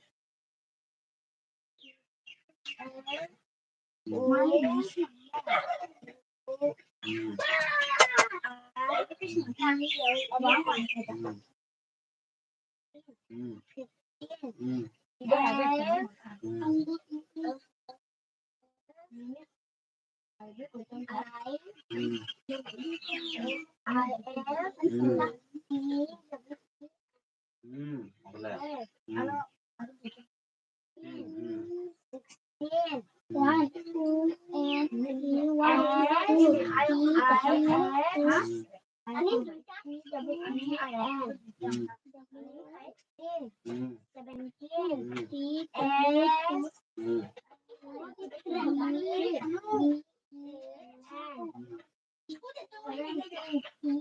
Hmm, boleh. Hmm. Hmm, hmm. Sixteen. One, two, N, E, one, two, T, I, S, T, W, E, N. Hmm. Sixteen. Hmm. Seventeen. Hmm. T, S. Hmm. Seventeen. T, W, E,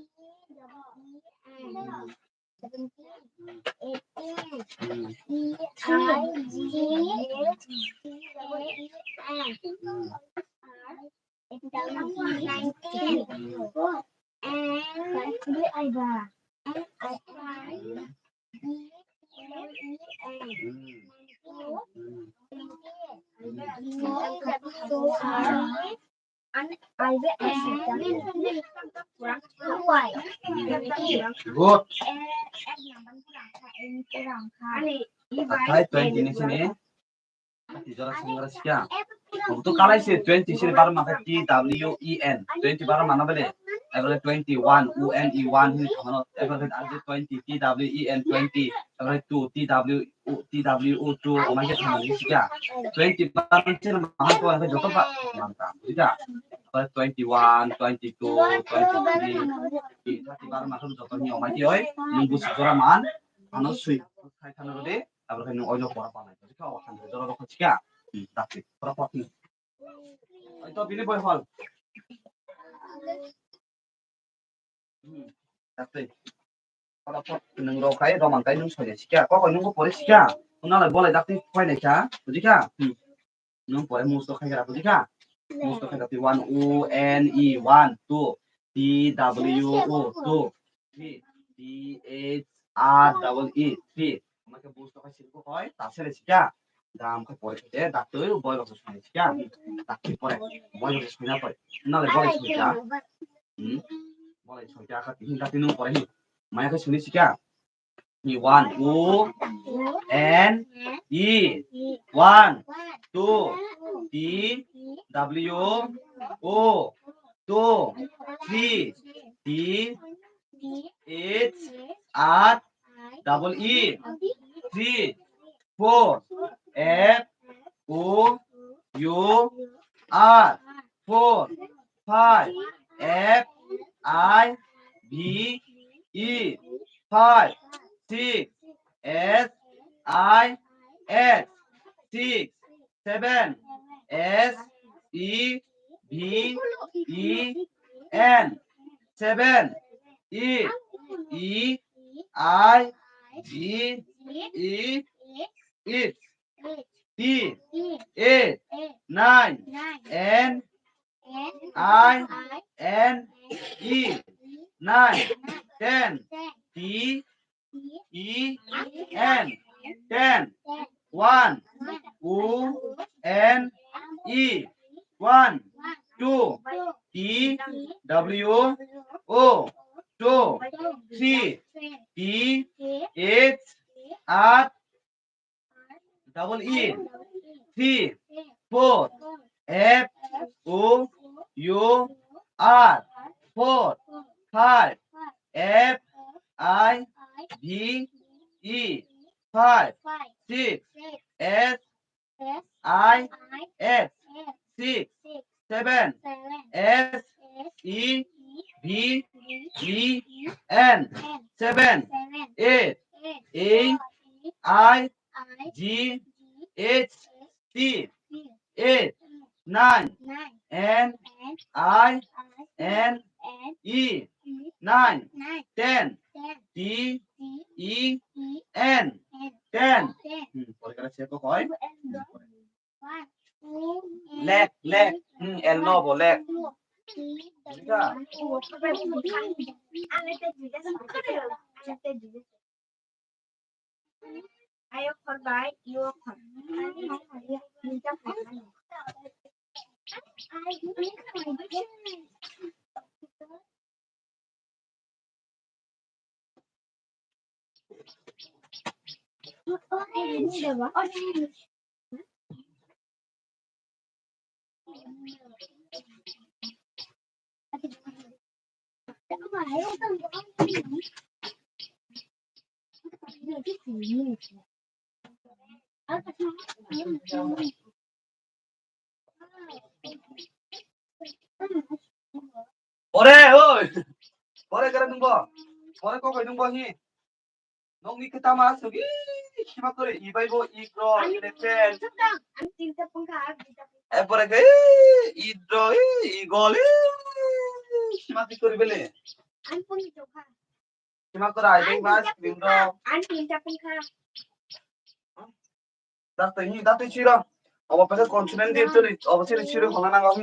N. Seventeen, eighteen, E, I, G, H, T, W, E, N. Nineteen, N, N, I, N, I, G, W, E, N. Good. Athai twenty ni sini. Tijora sangra sikya. Obo to kalai se twenty sini bar mata T W E N. Twenty bar mana bele. Every twenty one U N E one hini kamano. Every twenty T W E N twenty. Every two T W O, T W O two, omai ke thangani sikya. Twenty bar sini mana to every joto ba manta. Sikya. Every twenty one, twenty two, twenty three, thirty bar mata joto ni omai ke oi. Nunggu sikora man. Ano sui. Khai khana rode. Abo khe nwng oino pora palai. Kha o khan jora rok kha chika. Hmm, dakti. Pora pot ni. Oi to bini boi hol. Hmm, dakti. Pora pot nwng rok khai romang kai nwng soya chika. Ko ko nwng ko pore chika. Una lai bolai dakti phai nai kha. Buji kha? Hmm. Nwng pore musto khai kha buji kha? Musto khai dakti one O N E one two. T W O two. Three. T H R double E, three. Omo khe busto khai sirku hoi, ta sele sikya. Dam khe pore khe, dakti boi rok soi sikya. Dakti pore, boi rok soi na pore. Na le boi soi kya. Hmm? Boi soi kya kha, tini dakti nwng pore hi. Maya khe sini sikya. Ni one, O, N, E, one, two, T, W, O, two, three, T, H, R, double E, three, four, F, O, U, R, four, five, F, I, V, E, five, six, S, I, S, six, seven, S, E, V, E, N, seven, eight, E, I, G, E, eight, T, eight, nine, N, I, N, E, nine, ten, T, E, N, ten, one, O, N, E, one, two, T, W, O, two, three, T, H, R, double E, three, four, F, O, U, R, four, five, F, I, V, E, five, six, S, I, S, six, seven, S, E, V, E, N, seven, eight, A, I, G, H, T, eight, nine, N, I, N, E, nine, ten, T, E, N, ten. Hmm, pore kara se ko koi? Lek, lek. Hmm, L no bo lek. Bujiya? I okhor bai, U okhor. Ore, oi. Ore, gara nungbo. Ore, kok nungbo hi. Nongni kwtama aswk, ih, khima kwrwi, i bai bo, i bro, i le pen. Ang tinta pungkha, ang tinta pungkha. Ekbare khe, ih, i bro, ih, i gol, ih, khima twi kwrwi bele. Ang pungni tokha. Khima kwrwi, i bai ba, screen ro. Ang tinta pungkha. Dakte ni, dakte chiro. Obo pesa consonant di tuli, obo chiri chiro khona nango.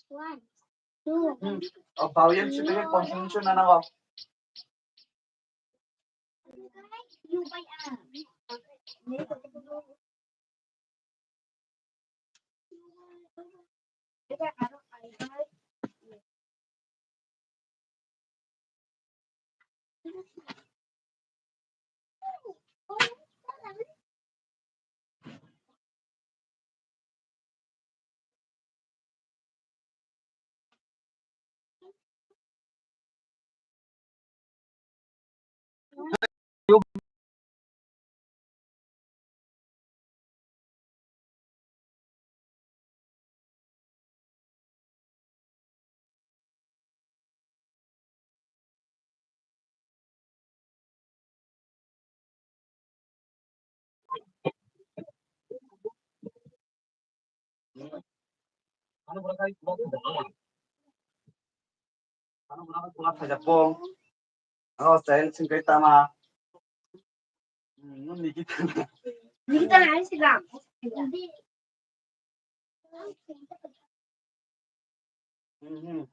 One, two. Hmm. O vowel chiri consonant chiri nango. Ano pura kai kulak thajak po. Ano pura kai kulak thajak po. Oh, style sing kai tama. Hmm, nun ni kita. Kita na sih, Bang. Hmm, hmm.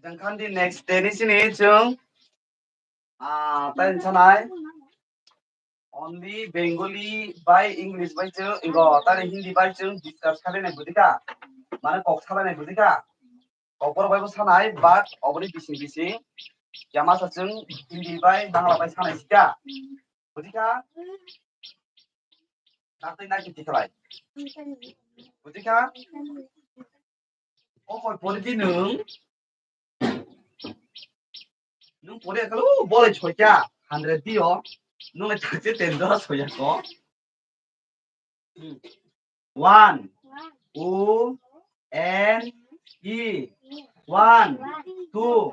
Jang khan di next day ni sini chwng, ah, tai sanai. Only Bengali bai English bai chwng, ingo tari Hindi bai chwng discuss khalai nai budika. Mane kok salai nai budika. Kokborok bai bo sanai, but oboni bising bising yama sa chwng Hindi bai Bangla bai sanai sika. Budika? Nakti nakti tikhalai. Budika? O koi pori di nwng. Nwng pori kalo bolai soika hundred dio. Nwng le thakse ten dora soya ko. Hmm. One. O N E. One. Two.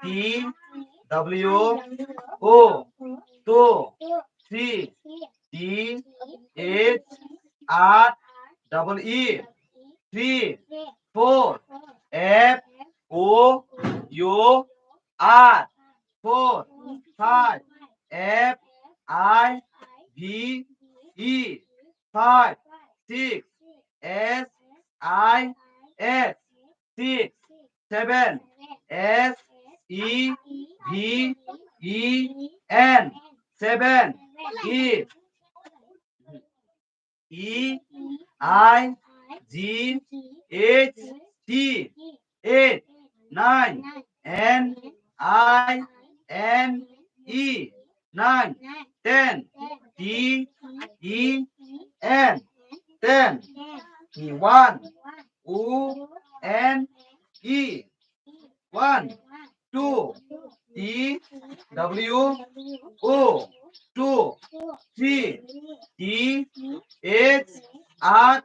T W O. Two. Three. T H R double E. Three. Four. F O U R. Four. Five. F I V E. Five. Six. S I X. Six. Seven. S E V E N. Seven. E. E I G H T. Eight. Nine. N I N E. Nine. Ten. T E N. Ten. One. O N E. One. Two. T W O. Two. Three. T H R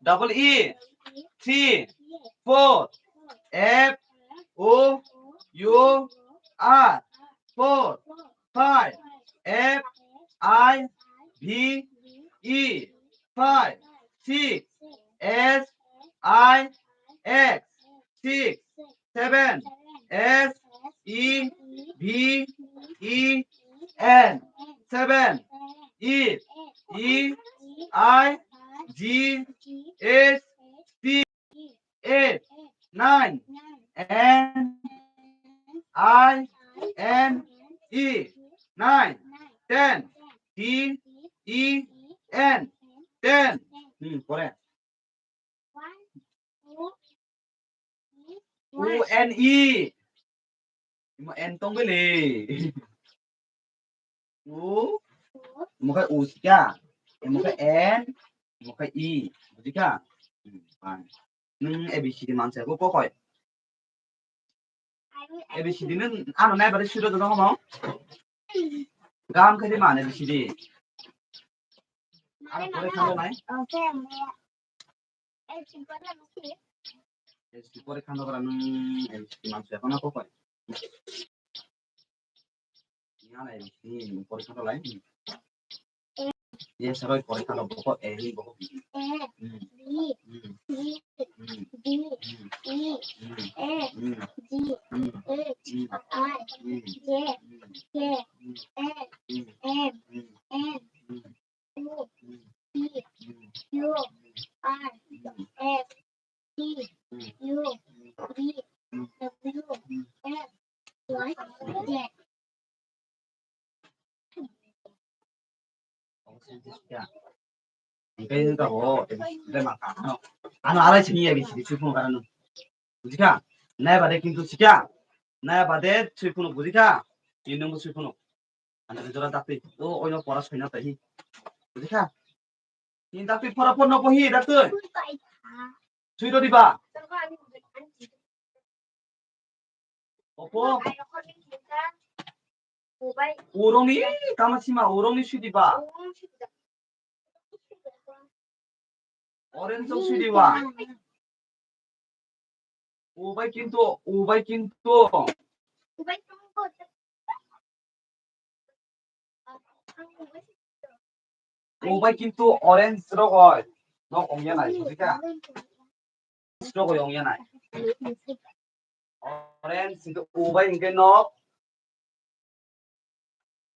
double E. Three. Four. F O U R. Four. Five. F I V E. Five. Six. S I X. Six. Seven. S E V E N. Seven. Eight. E I G H T. Eight. Nine. N I N E. Nine. Ten. T E N. Ten. Hmm, correct. O N E. Imo N tong bele. U. Imo khe U sika. Imo khe N. Imo khe E. Bujikha? Hmm, fine. Nwng A B C D manse bo kokoi. A B C D nwng ano nai bade siro dono homo. Gam khe di man A B C D. Ano pore khano nai. A B C D pore khano gra nwng A B C D manse kono kokoi. Yana A B C D pore khano lai. Yes, roi pore khano boko A hi boko B. A, B, C, D, E, F, G, H, I, J, K, L, M, N, O, P, Q, R, S, T, U, V, W, X, Y, Z. Hingke wngka bo, tei ma ka, ano, ano alai sini ya bisi, bisi phone karano. Bujikha? Nai bade kintu sikya. Nai bade sui phone bujikha? Ini nunggu sui phone. Ano jora dakti. O, oino pora soina tahi. Bujikha? Ini dakti pora pora no pohi dakti. Sui do diba? Opo. Uroni kama sima uroni sui diba? Orange sui diba? Ubai kintu, ubai kintu. Ubai kintu orange rok oi. Nok ongya nai, bujikha? Rok oi ongya nai. Orange kintu ubai hingke nok.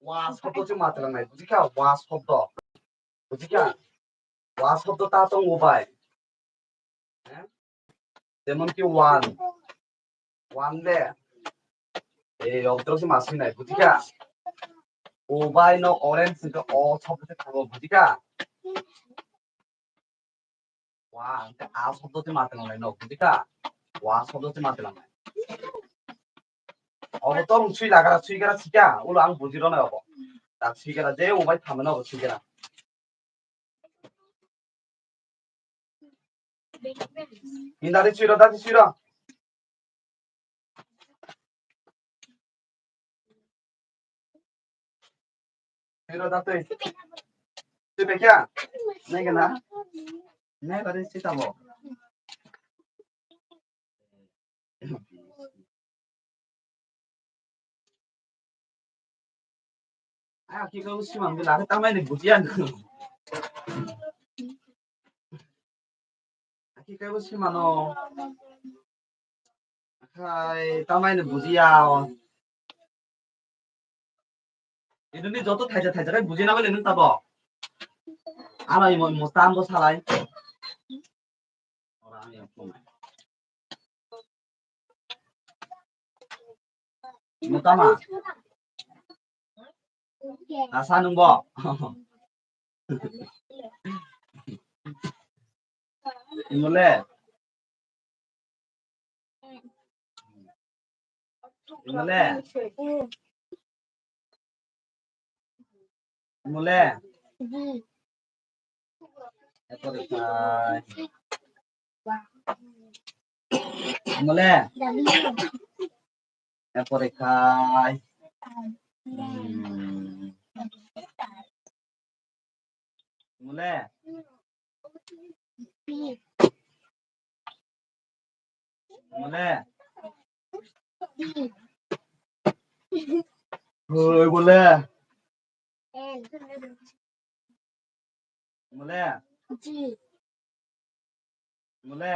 Wa shobdo se matwlang nai, bujikha? Wa shobdo. Bujikha? Wa shobdo ta tong ubai. Eh? Jemon ki one. One le. Ei, obdro se masing nai, bujikha? Ubai no orange se o shobdo se thango, bujikha? Wa, hingke a shobdo se matwlang nai no, bujikha? Wa shobdo se matwlang nai. Obo to sui lagra, sui gara sikya, ulo ang bujiro nai obo. Tak sui gara je ubai thamano obo sui gara. Indari suiro, dadi suiro. Suiro, dadi. Tui bekya? Nai gana? Nai bari sita bo. Aki kau siman bila, aki tamai ni bujian. Aki kau simano. Akai tamai ni bujian. Ini ni joto thaija thaija kai bujina bele nung tabo. Ano imo imo tambo salai. Ora ang yang phone. Mutama. Asa nungbo. Imole. Imole. Mole. Epore khai. Mole. Epore khai. Hmm. Mole. Mole. Hoi, mole. Mole. Mole.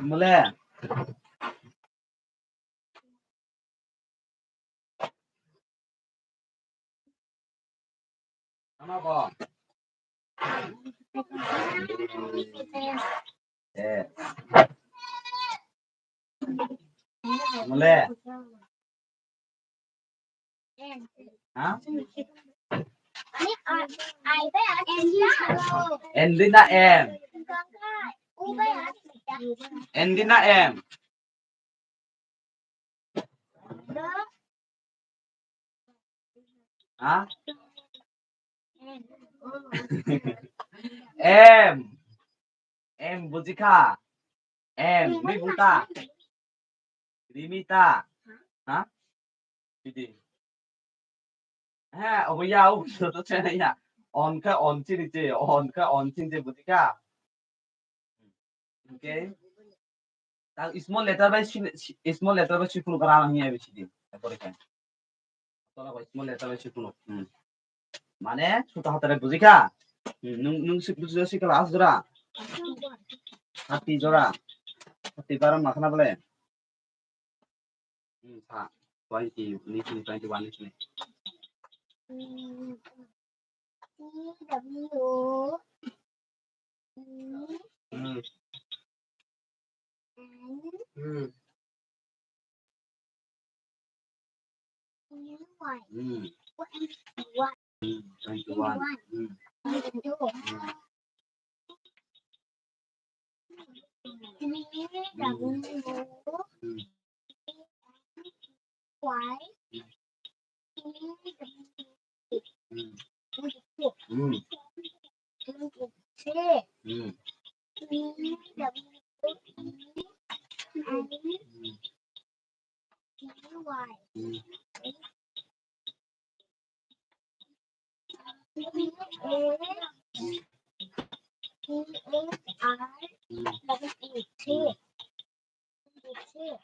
Mole. Ano bo? Eh. Mole. Ha? N di na M? N di na M? Ha? M. M bujikha. M, ni buta. Rimita. Ha? Bidi. He, obo ya, obo to chena ya. On kha on chini je, on kha on chini je, bujikha. Okay. Ta small letter bai si-, si-, small letter bai swi phuru gra nang ya bisi di. Epore khe. Tola bai small letter bai swi phuru. Hmm. Mane, suta hatare bujikha. Hmm, nung, nung si, buji si kala as jora. Hati jora. Hati bara makhana bole. Hmm, sa. Twenty, ni sini twenty-one ni sini. Hmm. T W E Hmm. N Hmm. E Y. Hmm. What is what? Hmm. Twenty-one. Twenty-one. Hmm. Twenty-two. Hmm. Three W Hmm. Y. Hmm. Mm. Mm. Mm. Mm.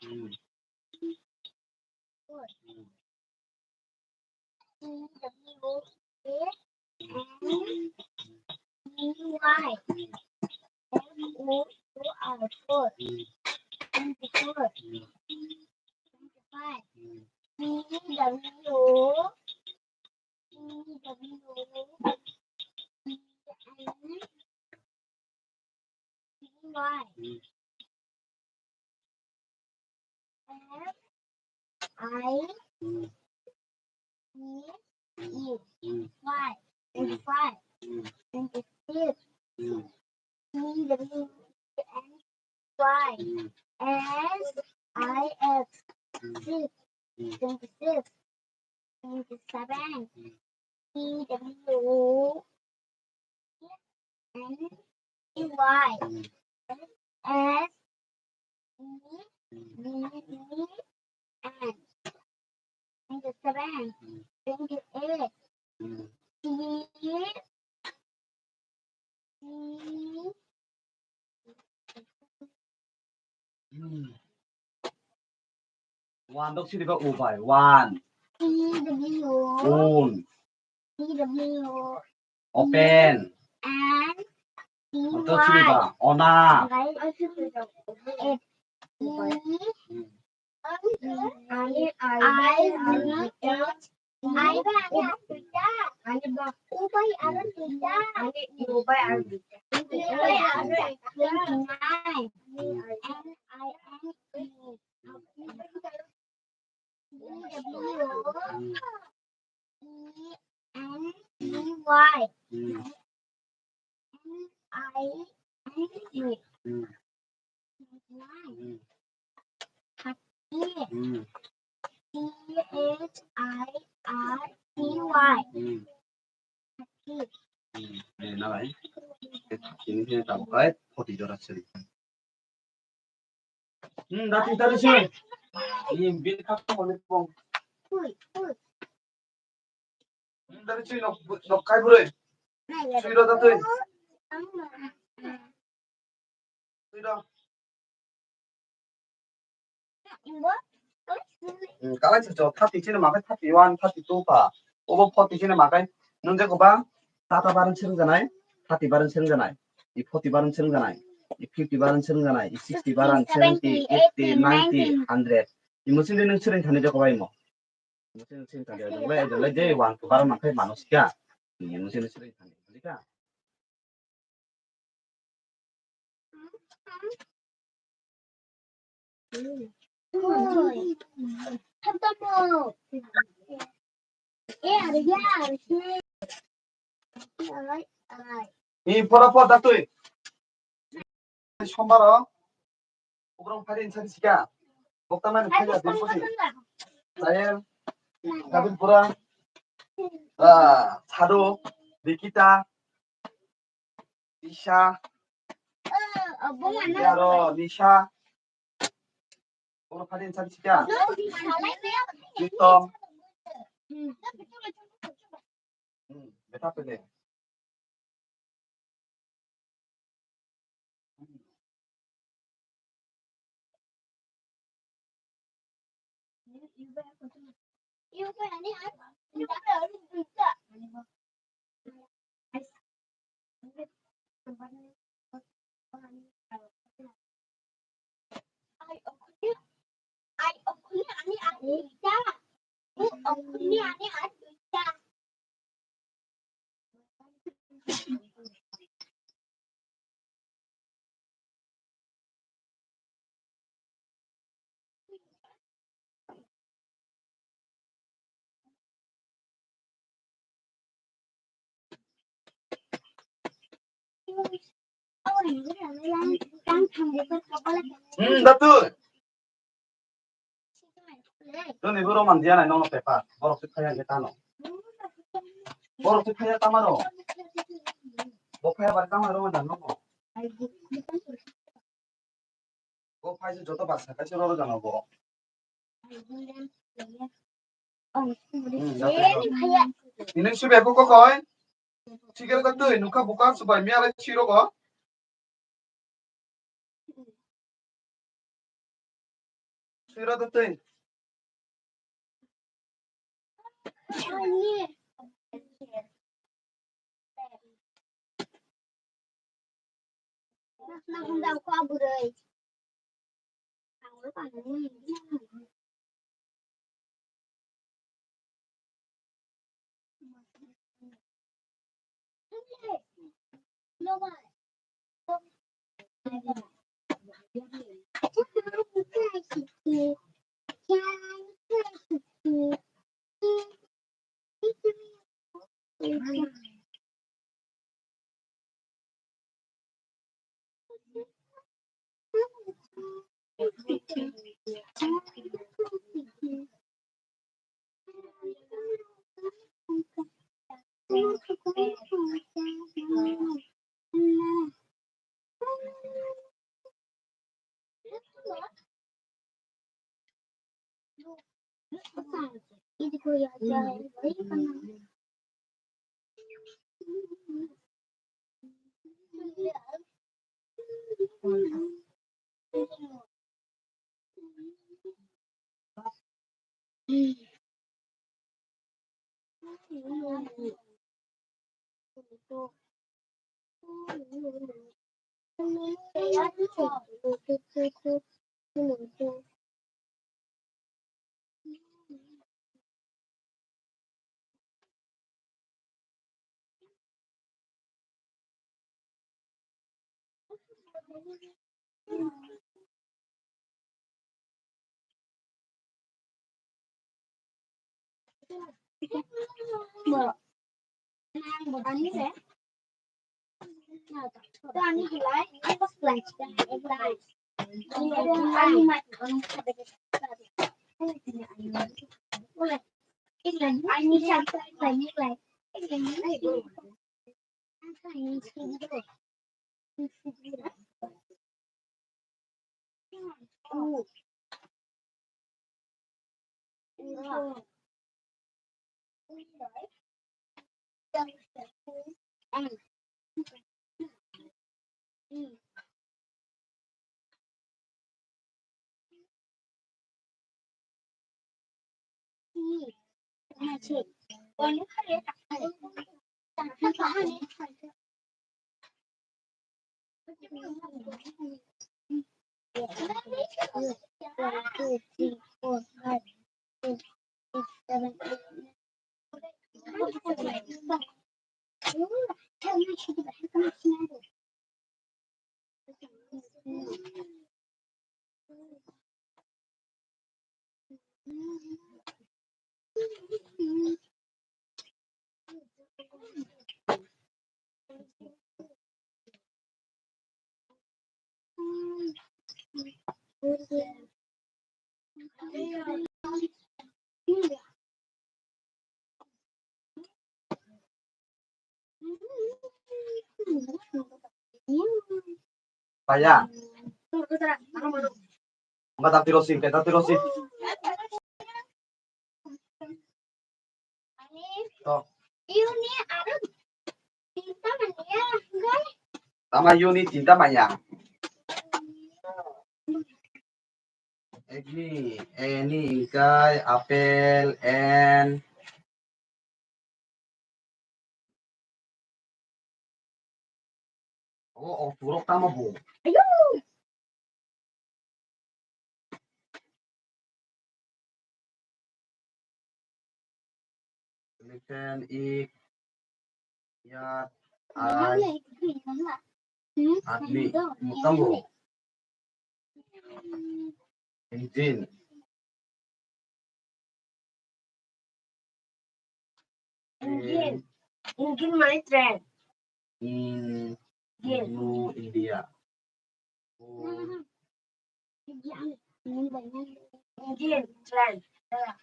Mm. Mm. T W A N E Y. F O U R, four. Twenty-four. Twenty-five. T W E N E Y. F I E E Y. Twenty-five. Twenty-six. T W N Y S I X. Six. Twenty-six. Twenty-seven. T W N E Y S E V E N. Twenty-seven. Twenty-eight. T T Hmm. One dok sini ba u bai. One. T W. Un. T W. Open. N. T. Dok sini ba. Y. Ona. F. E. Hmm. I. I. H. Ani ba, ani ba. Ubai aro duita. Ani ubai aro duita. Ubai aro duita. Twenty-nine. N I N E. E W E N E Y. N I N E. Hmm. Nine. Hmm. Thirty. Hmm. T H I R T Y. Hmm. Thirty. Hmm. Eh, nalai. Ini sini tabuk kai, forty jora sini. Hmm, dati tadi sini. Ini bin kap mo ni pong. Ui, ui. Hmm, dati sini nok, nok kai bure. Sui do dati. Sui do. Hmm, kalai se jo thirty sini makai thirty-one, thirty-two pa. Obo forty sini makai. Nung je koba tata barang sini janai, thirty barang sini janai. I forty barang sini janai. I fifty barang sini janai. I sixty barang, seventy, eighty, ninety, hundred. Imo sini nung sini thani je koba imo. Sini, sini tadi ada mulai, ada mulai je one to bar makai manusia. Ini sini sini tadi, tadi kan. Ni pora pora tui. Sombar o. Ugrong phari insani sika. Bokta mani phari adin poti. Sayel. Kabin pura. Ah, Sado. Nikita. Isha. Yaro, Nisha. Ugrong phari insani sika. Pritom. Hmm, beta pele. Hmm, Datu. Toni boro mandiya nai nono pepa. Borok se phaya je tano. Borok se phaya tamaro. Bo phaya bar tamaro mandan nono. Bo phai se joto bar sa kaisa roro jano bo. Hmm, Datu. Ini sibe ko koi. Sikir Datu, nukha buka subai miya lai siro ko. Siro Datu. Paya. Mata tirosi, mata tirosi. To. Tama unit tinta maya. Agni, ani, ingkai, apple, and o, o, turok tamo bo. Ayo. Then ik, yat, ai, admi, tongo. Engine. Engine. Engine mane train. Engine. New India. Engine, train. Yeah.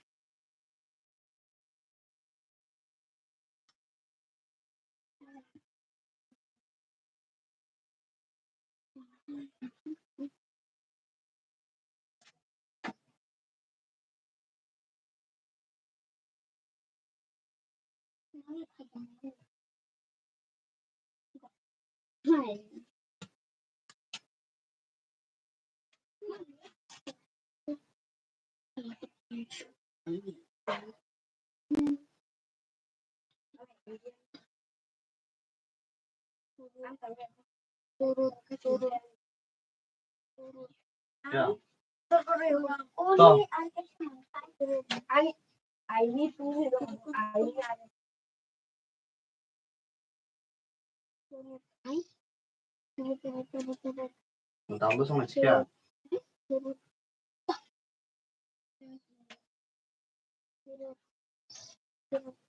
Tabuk song chika.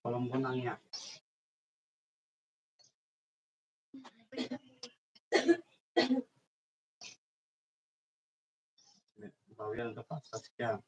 Kolom bo nangya. Bawiyang to pasta chika.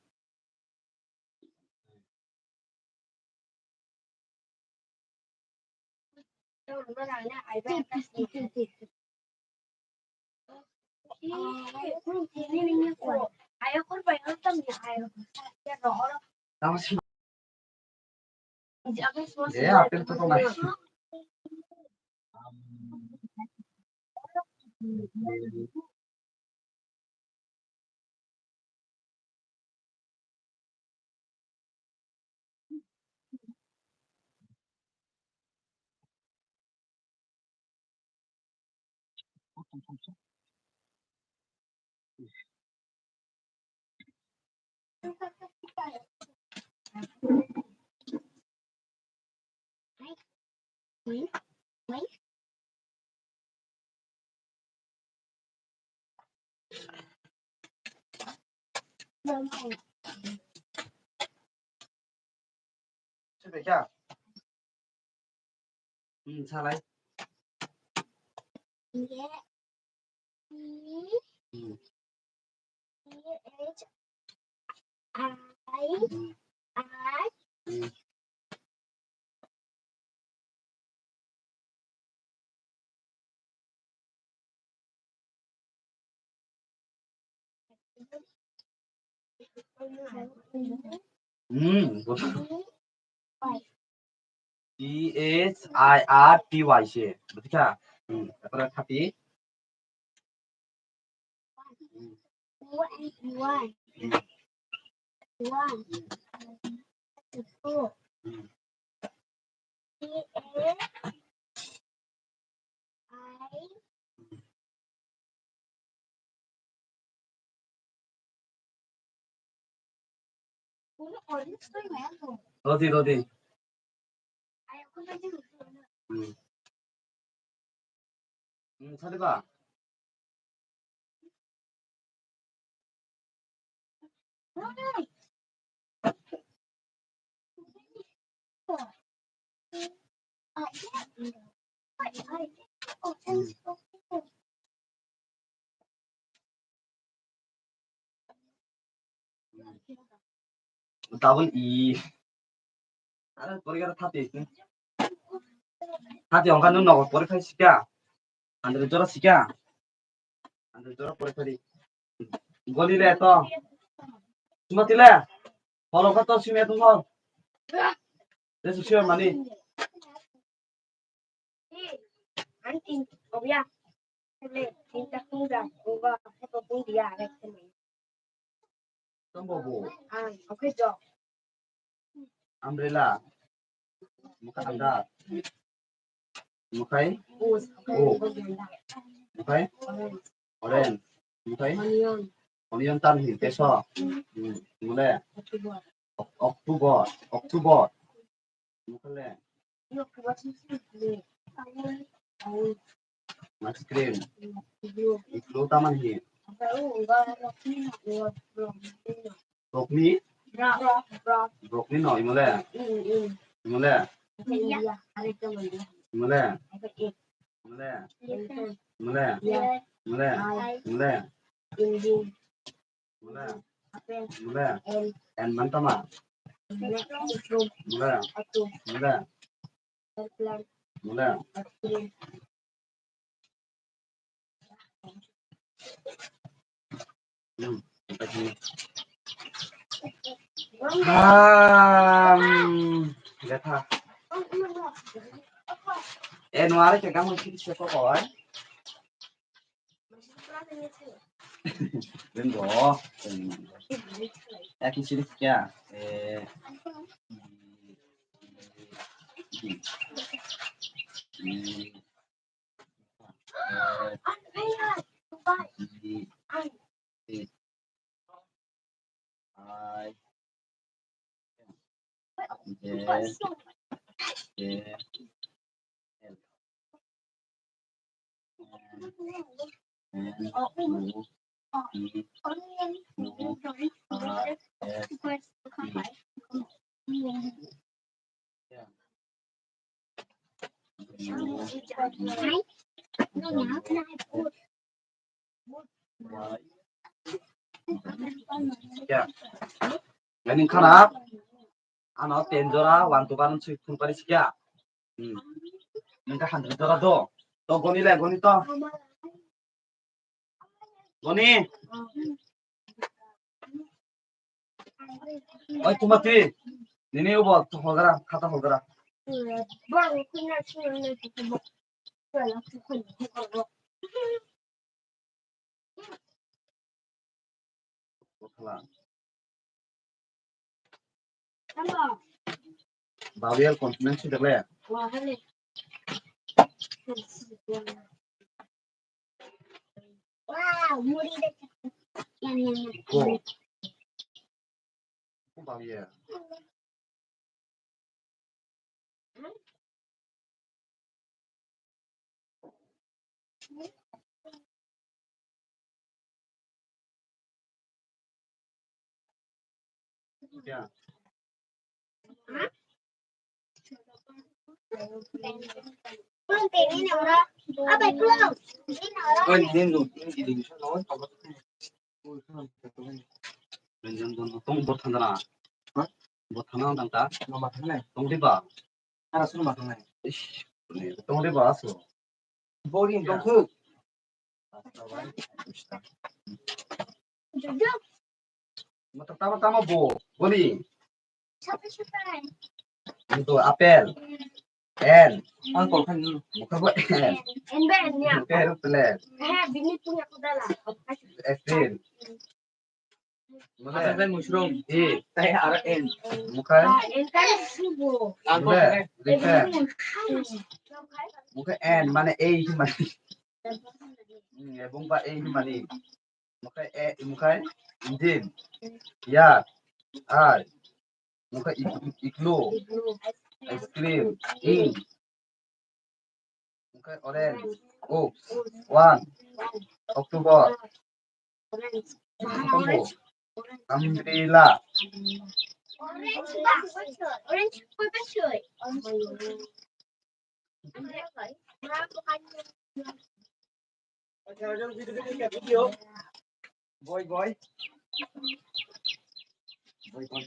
Hmm, salai. Hmm. Hmm, T H I R T Y se. Bujicha? Hmm, tarpore thati. Hmm. Hmm. Roti, roti. Hmm. Hmm, sadi ba? Double E. Are porikha thati. Thati ongkha nung nogo porikha sika. Andre jora sika. Andre jora porikha di. Goli le to. Sumati le. Holo ka to sumia tung hol. Desu sumia mani. Ang tin, oh ya. Sele, tinta kung da, kung ba, kung ba, kung dia, kung dia. Tong bo bo. Ang, okay, jo. Umbrella. Muka anda. Mukai. Bus, okay, oh. Bus anda. Mukai. Orange. Orange. Mukai. Onion. Onion tan hin, keso. Hmm, mule. October. Ok-, October. October. Mukha le. Mas cream. Igloo tamo ni. Brokni? Brokni no, imo le? Imo le? Imo le? Imo le? Imo le? Imo le? Imo le? Imo le? Imo le? And man tama? Imo le? Imo le? Imo le? Hmm. Ah, hmm, gatha. Eh, nuare ke kamu sini siapa kau, eh? Ringo. Aku sini siapa? Eh. Hmm. Ya. Ani khana ano ten jora one to one sui phun pari sikya. Hmm. Nang ka hundred jora do. To goni le, goni to. Goni. Oi, Tumati. Nini ubo to holgara, khata holgara. Vowel consonant si dakle. Wow, muri de. Yang, yang, yang. Ko. Ko vowel. Ya. Tong bor thangna. Ha? Bor thangna dang ta? Mama thangnai. Tong di ba? Ara sunu ma thangnai. Ish, tong di ba aso. Bori tong khu. Mata tama tama bo, boni. Sapai sapai. Itu apel. En. Ang kol khan. Mukha bo en. En ba en ya. Mukha ero pele. Ha, bini punya kudala. April. Mukha. Apa mushroom? E. Tai ara en. Mukha. Ah, en kan subo. Ang kol khan. Mukha en, mane ei mane. Hmm, ebong ba ei mane. Mukha e, mukha injin. Ya. Ar. Mukha ik-, igloo. Ice cream. Ink. Mukha orange. Oops. One. October. Umbrella. Boy, boy. Boy, boy.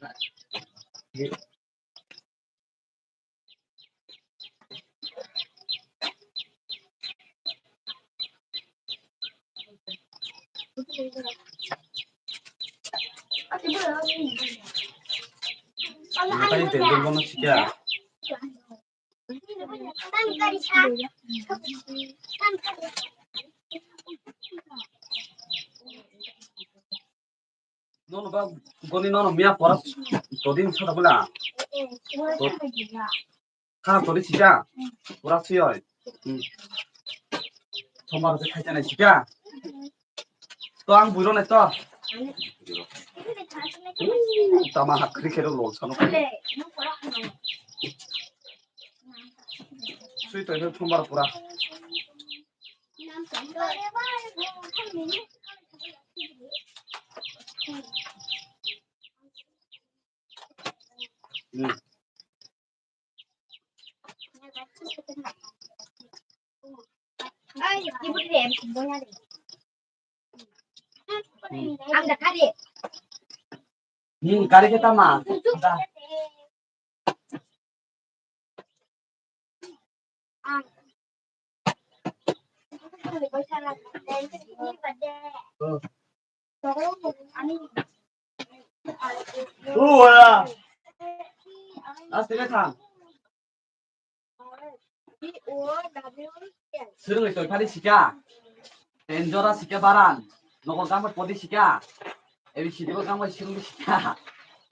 Makanya dendeng banget sih ya. Nono ba goni nono miya pora todin sada bula. To-, ha todi sija. Pura siyoi. Hmm. Tomar je khaita nai sija. To ang buiro nai to. Tama hakri khero lol sano. Sui tongkhe thumbar pura. Hmm. Hmm, kari kita mah. Ura. Asli kan? Swrwngwi tongphani sika. Ten jora sika baran. Nokol kangma podi sika. A B C D bo kangma swrwngwi sika.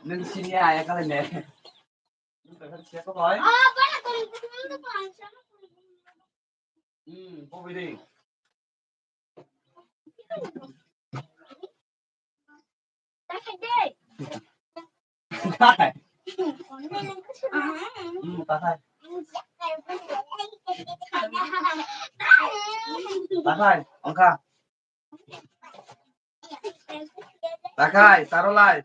Nwng sini aya kale ne. Nwng tongphani sika ko boy. Hmm, ko bidi. Takai. Hmm, takai. Takai, ongkha. Takai, tarolai.